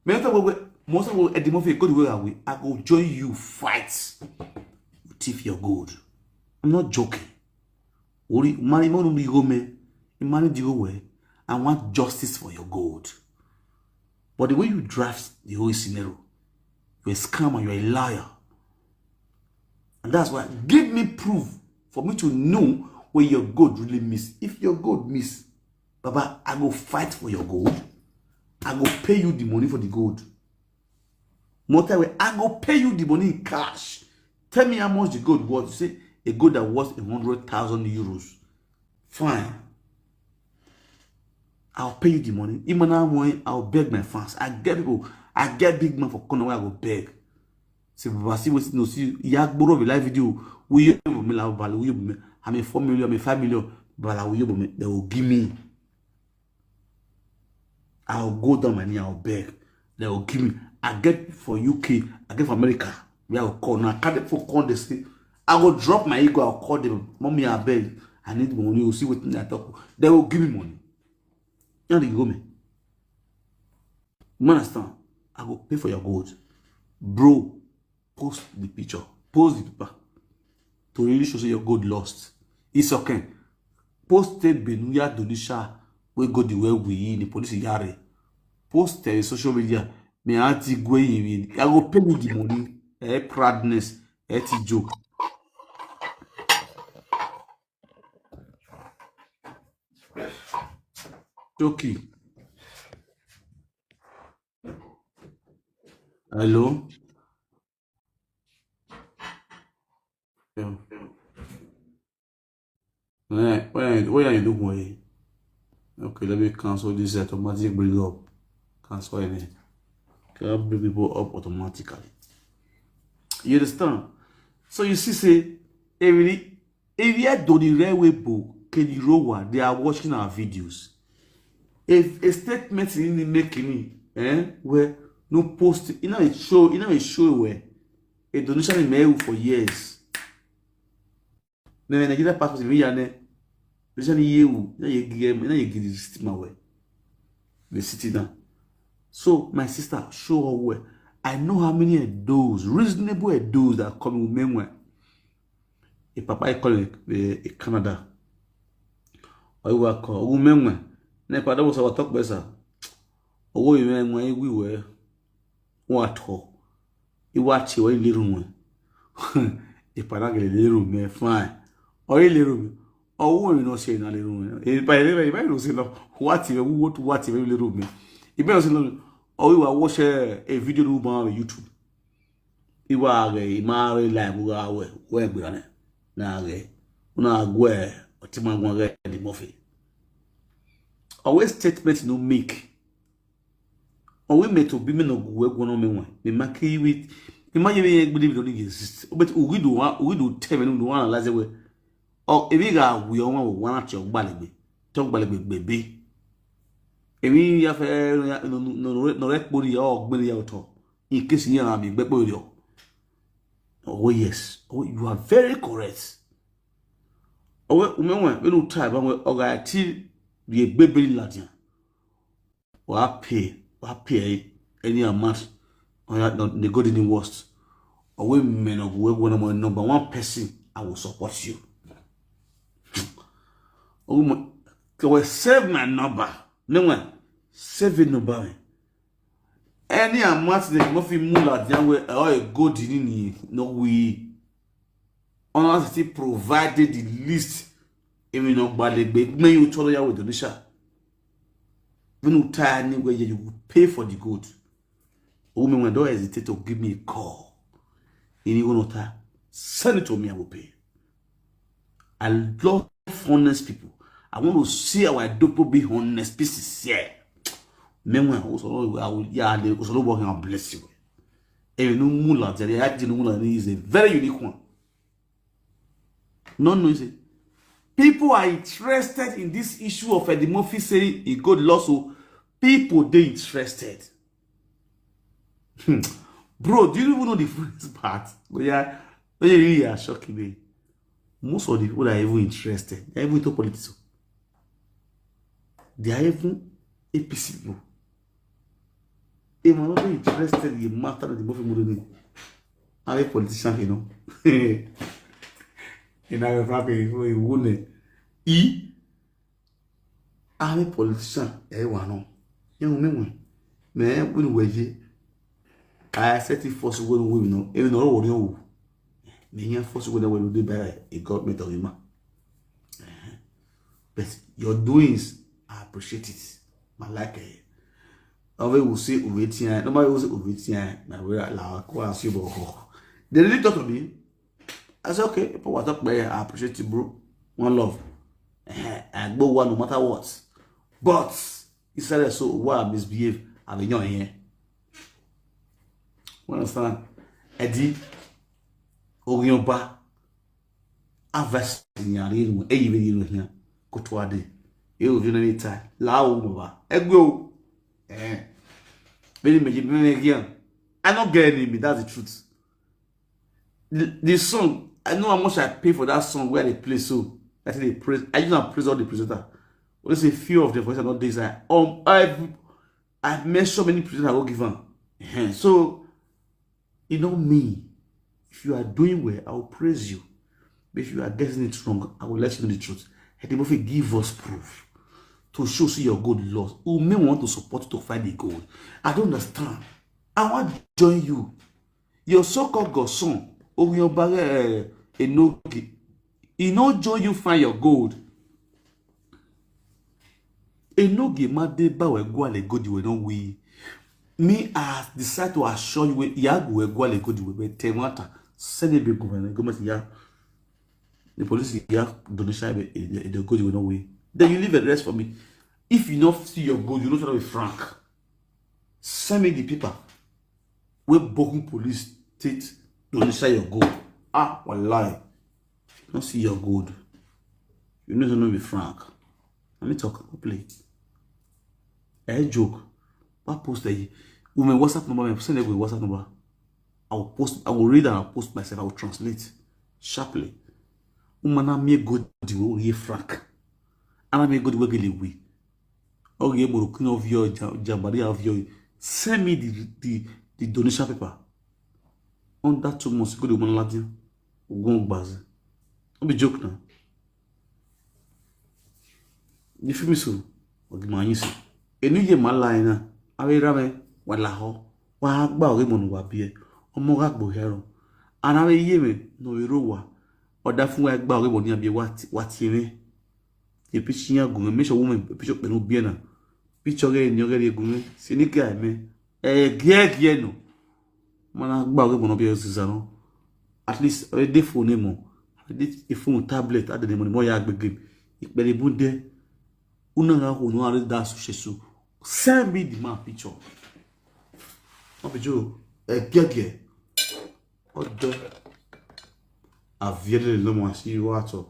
Me talk about most of the movie go the way away. I go join you fight. You thief your gold. I'm not joking. Ori marry mo no go me. You marry the way. I want justice for your gold. But the way you draft the whole scenario, you're a scammer, you're a liar. And that's why give me proof for me to know where your gold really miss. If your gold miss, Baba, I go fight for your gold. I go pay you the money for the gold. Motorway, I go pay you the money in cash. Tell me how much the gold was. You say a gold that was a hundred thousand euros. Fine. I'll pay you the money. Even now, I'll beg my fans. I get people. I get big man for corner where I go beg. See, Baba, see what no see. Yak borrow the live video. We you me la bala. We you me. I'm a four million. I'm a five million. Bala we you me. They will give me. I'll go down my knee. I'll beg. They will give me. I get for U K. I get for America. We will call now. I can't for call the state. I will drop my ego. I'll call them. Mommy, I beg. I need money. You see what I talk. They will give me money. Now they go me. You understand? I go pay for your gold. Bro, post the picture. Post the paper. To really show say your gold lost. It's okay. Post the Benuya Donisha. We go the way we in the police yare. Post the social media. Me auntie go in. I go pay you the money. Eh, proudness. Eh, ti joke. Toki. Hello? Yeah. Where, where, where are you looking? Okay, let me cancel this automatic bring up. Cancel it. Can bring people up automatically. You understand? So you see, say, every if you don't the railway book, can you roll one? They are watching our videos. If a statement in the making, eh, where no post, you know, it show, you know, it show where a donation in mail for years. Then Nigeria passport in Yane, donation in you, you know, you give, you know, you give this system away. The city now. So, my sister, show her where. I know how many of those, reasonable of those that are coming with men. A papa I call in, eh, Canada. Or you work, or women. Na papa was our talk better. Or women, when we were, what talk? You watch you in the room. A papa get the room, fine. Or in the room. Or women not saying in the room. If I never, if I don't say no, what if we want to what if in the room? If I don't say no, or we were watch a, a video room on YouTube. Iwa ge imare like uga we we gbira ne na ge una gwe otima gwa ge the movie. Always statement no make. Always me to be me no gwe gwe no me wan. Me make with me ma ye me gbidi bi no exist. But we do wa we do tell me no one analyze we. O ebi ga we o wan wa na ti o gbalegbe. Ti o gbalegbe gbebe. Ebi ya fe no no no no re pori ya o gbere ya oto. In case you are me, but boy, oh yes, oh, you are very correct. Oh, we we we no tie, but we oga ti the baby ladian. Wa pay, wa pay any amount. Oh yeah, not the good in the worst. Oh, we men of we one of my number one person. I will support you. Oh my, can we save my number? No one, save a number. Any amount they no fit move like that way or a good in no we. Honestly, provided the list, if you no buy the big man you told you with the nisha. When you tie anywhere you will pay for the good. Women, when don't hesitate to give me a call. Any one of that, send it to me, I will pay. I love honest people. I want to see our dopo be honest, be sincere. Meanwhile, also, I will, yeah, they also working and bless you. Even no mula, the idea no mula is a very unique one. No, no, you see, people are interested in this issue of Eddie Murphy saying he got lost. So people they interested. Hmm. Bro, do you even know the first part? But yeah, but yeah, really are shocking me. Most of the people that are even interested, they're even into politics. They are even A P C people. They are not interested in the matter of the Murphy Murray. I'm a politician, you know. You know, I'm a fucking, you wouldn't. E, I'm a politician. Eh, one, no. You know, me, me, when we, I set it first when we know. Even though we know. Me, here first when we do by a government of human. But your doings, I appreciate it. I like it. Nobody will say Ovetian. Nobody will say Ovetian. My brother, la, go and see about. They really talk to me. I said, okay, if I talk about it, I appreciate it, bro. One love. Eh, I go one no matter what. But he said, so why I misbehave? I'm in your hand. You understand? Eddie, Ogioba, Avas, Yarino, Evi, you know, here. Go to a day. You know, anytime. Lao, Nova. Ego. Eh. Very much, very again. I don't get enemy. That's the truth. The, the song, I know how much I pay for that song where they play so. I think they praise. I use and praise all the presenter. When they say few of the voices are not this. I um I I mention many presenters I will give them. Ehen. So you know me. If you are doing well, I will praise you. But if you are getting it wrong, I will let you know the truth. And they both give us proof to show see your good laws. Who may want to support you to fight the gold? I don't understand. I want to join you. Your so-called godson, Orionbare Enoge, he no join you find your gold. Enoge ma dey ba we go ale go di we no we. Me, I decide to assure you, we ya go we go ale go di we, we te wanta. Send it be government, government ya. The police ya donation be e go di we no we. Then you leave the rest for me. If you not see your gold, you not try to be frank. Send me the paper. Where Bogun police state donation your gold. Ah, wallahi. Don't see your gold. You need to know be frank. Let me talk. Go play. I joke. What post that? Women WhatsApp number. Send it with WhatsApp number. I will post. I will read and I'll post myself. I will translate sharply. Woman, I may go the way frank. And I may go the way gele we. Oge Moroccan of your Jabari of your. Send me the the the donation paper. On that two months, go the woman Latin. Go bazi. Don't be joke now. You feel me so? Oge ma yin so. Enu ye ma la ina. Awe rame wala ho. Wa gba oge mo nu wa bi e. Omo ga gbo hero. Ana we ye me no we ro wa. Oda fun wa gba oge mo ni abi wa ti wa ti me. Ye pichi ya gun me so wo me picho pe no bi e na. Picho ge ni oge gun me. Se ni ga me. Eh, gie gie no. Mana gba oge mo no bi e ziza no. At least e de phone mo. E de phone, tablet, ade ni mo ni mo ya gbe game. Ipele bunde. Una ga ho no are da su shesu. Send me the man picture. No be joke. Eh, gie gie. Odo. Aviele lo mo si wa to.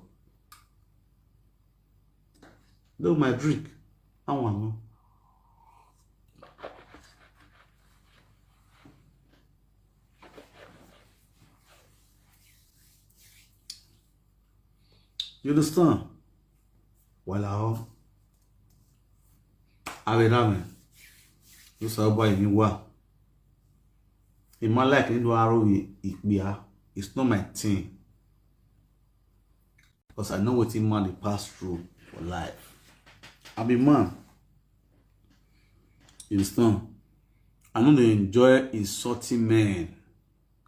No, my drink. I want no. You understand? Wala o. Awe rame. You saw by me wa. In my life, you know, I don't, it's not my thing. Because I know what man they pass through for life. I'm a man. You understand? I know they enjoy insulting men.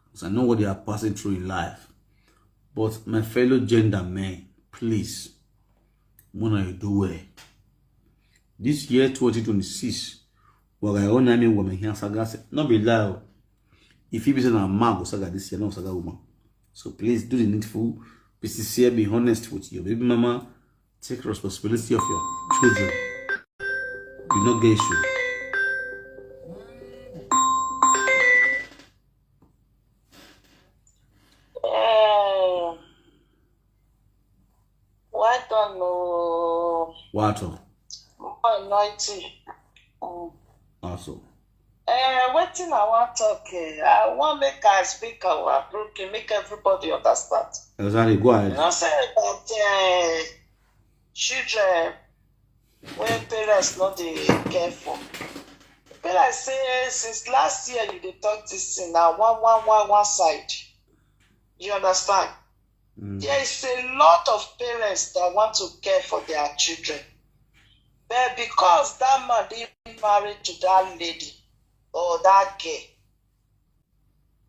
Because I know what they are passing through in life. But my fellow gender men, please, wanna you do well. This year twenty twenty-six, But I own name woman here saga say, no be lie. If you be say na man go saga this year, no saga woman. So please do the needful, be sincere, be honest with your baby mama, take responsibility of your children. You no get issue. Eh, well done o. Water. More anointing. Mm. Also. Eh, wetin I wan talk, eh, I wan make I speak our broken, make everybody understand. Exactly. Go You ahead. know say that, eh, children wey parents no dey care for. Be like say since last year you dey talk this thing na one one one one side. You understand? Mm. There is a lot of parents that want to care for their children. But because that man dey married to that lady or that girl,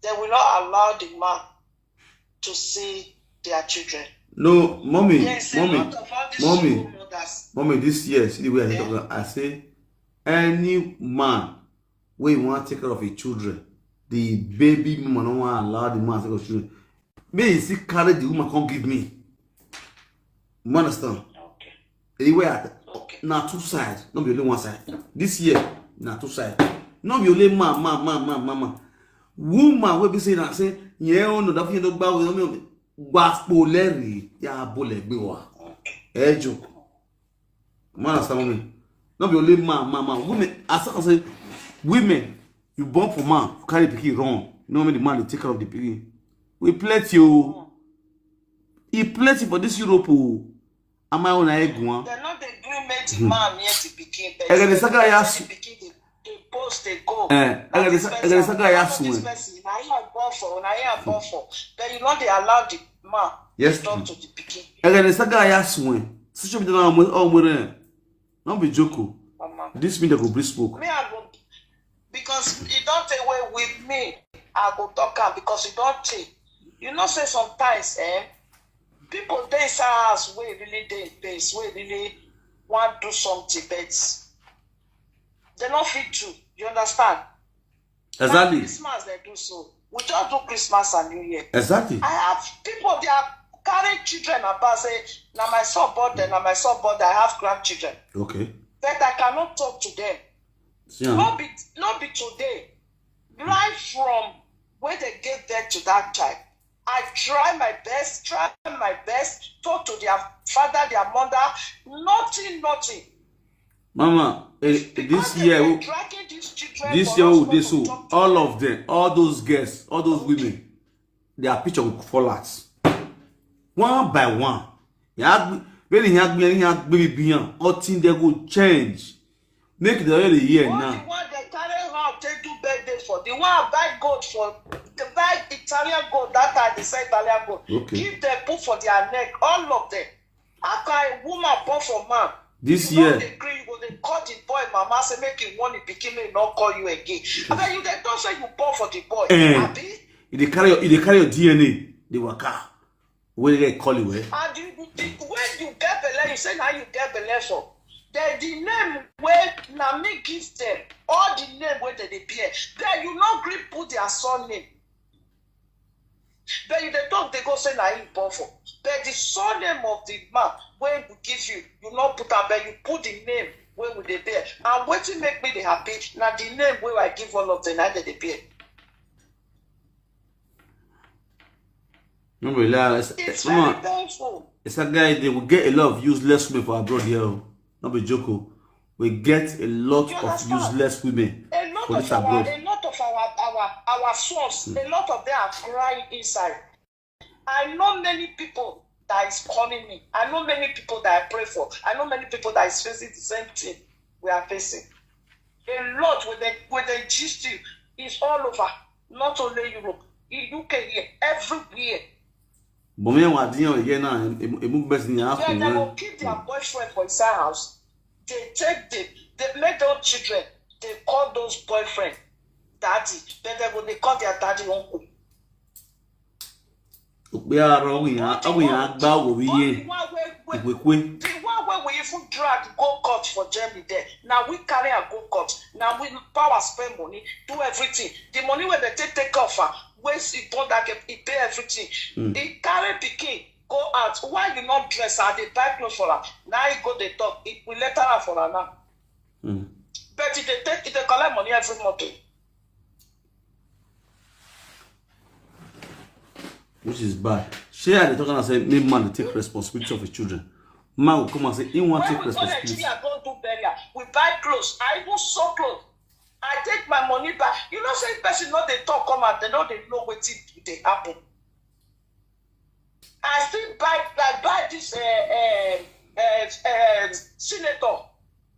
they will not allow the man to see their children. No, mommy, There is a mommy, lot of all these mommy, single mothers. mommy. This year, see the way I Yeah. talk. I say, any man wey wan take care of his children, the baby mama no wan allow the man take care of children. May he still carry the woman come give me. You understand? Okay. Anyway, I, Okay. na two sides, no be only one side. This year, na two sides. No be only man, man, man, man, man, man. Woman wey be say na say, yeah, oh no, that thing don't bow with me. Gbapò lẹ́rìí, ya bolẹ̀ gbé wa. Okay. Ẹ jọ. You understand me? No be only man, man, man. Women, as I say, women, you born for man, you carry pikin run. You know when the man dey take care of the pikin. We plenty o. E plenty for this Europe o. Am I on a egg one? They no dey gree make the man near the pikin. But Ẹ gẹ̀dẹ̀ sága ya the sùn. Pikin dey dey post dey go. Eh, ẹ gẹ̀dẹ̀ sá- ẹ gẹ̀dẹ̀ sága ya sùn This ẹ. Person, na him I born for, na him I born for. But you no dey allow the man Yes, talk ma'am. To the pikin. Ẹ gẹ̀dẹ̀ sága ya sùn ẹ. Social media na ọmọ ọmọ rẹ. No be joke o. Mama. This media go bring smoke. Me I go because e don take away with me. I go talk am because e don take. You know say sometimes eh, people dey inside house wey really dey in pace, wey really wan do something, but they no fit do. You understand? Exactly. Christmas they do so. We just do Christmas and New Year. Exactly. I have people they are carrying children about say, now my son born there, now my son born there, I have grandchildren. Okay. But I cannot talk to them. See, um, No be no be today. Right from when they gave birth to that child, I try my best, try my best, talk to their father, their mother, nothing, nothing. Mama, eh, Because this they year, were we- dragging these children this for year, us we not dey to so talk to all them. Of them, all those girls, all those women, their picture will fall out, one by one. You have when you have when you have baby beyond, all things they go change. Make the oil here All now. The one they carry out, they do birthday for. The one buy gold for, they buy Italian gold that time. They sell Italian gold. Okay. Give them put for their neck, all of them. How can a woman born for man? This You know year, they gree, you go they call the boy mama say make him want the pikin, make him not call you again. And then you they don't say you born for the boy. Eh. Abi? If they carry your, if they carry your D N A, they waka. Where they get call you, eh? And you, you, the, when you get belle, you say now you get belle for. Then the name where na me give them, all the name where they, they bear. Then you not gree put their surname. But you they talk, they go say na him born for. But the surname of the man where we give you, you not put am, but you put the name where we they bear. And wetin make me the happy, na the name where I give all of them, na they, they bear. No be lie. It's, It's Mama, very painful. It's a guy they will get a lot of useless women for abroad here. Oh. No be joke. Oh. We get a lot You of understand? Useless women A lot for of this our, abroad. A lot of our our our sons, a lot of them are crying inside. I know many people that is calling me. I know many people that I pray for. I know many people that is facing the same thing we are facing. A lot with the with the gist you is all over, not only Europe, in U K here, everywhere. But me wa di yan ye na emu best ni a Yeah, kun they we. Will keep their boyfriend for inside house. They take the they make those children. They call those boyfriend daddy. Then they go they call their daddy uncle. Pe ara o yan o yan gba wo wi All the ye. one wey wey Iwe kwe. the one wey we even drag go court for Germany there. Now we carry her go court. Now we power spend money, do everything. The money where they take take off her, waste it on that game, it pay everything. Mm. He carry picking, go out. Why you not dress her? They buy clothes for her. Now he go the talk. It will let her for her now. Mm. But if they take, if they collect money every month. Which is bad. Shey I dey talk and say make man dey take responsibility of his children. Man will come and say he wan take responsibility. When we go Nigeria go do burial, we buy clothes. I even sew clothes. I take my money back. You know say person no dey talk come out, they no dey know wetin dey happen. I still buy, I buy this uh, uh, uh, uh, senator.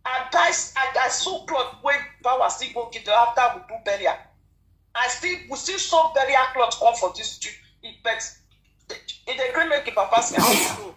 I buy, I, I sew cloth wey power still go give them after we do burial. I still, we still sew burial cloth come for this street. But e dey gree make the papa say I go.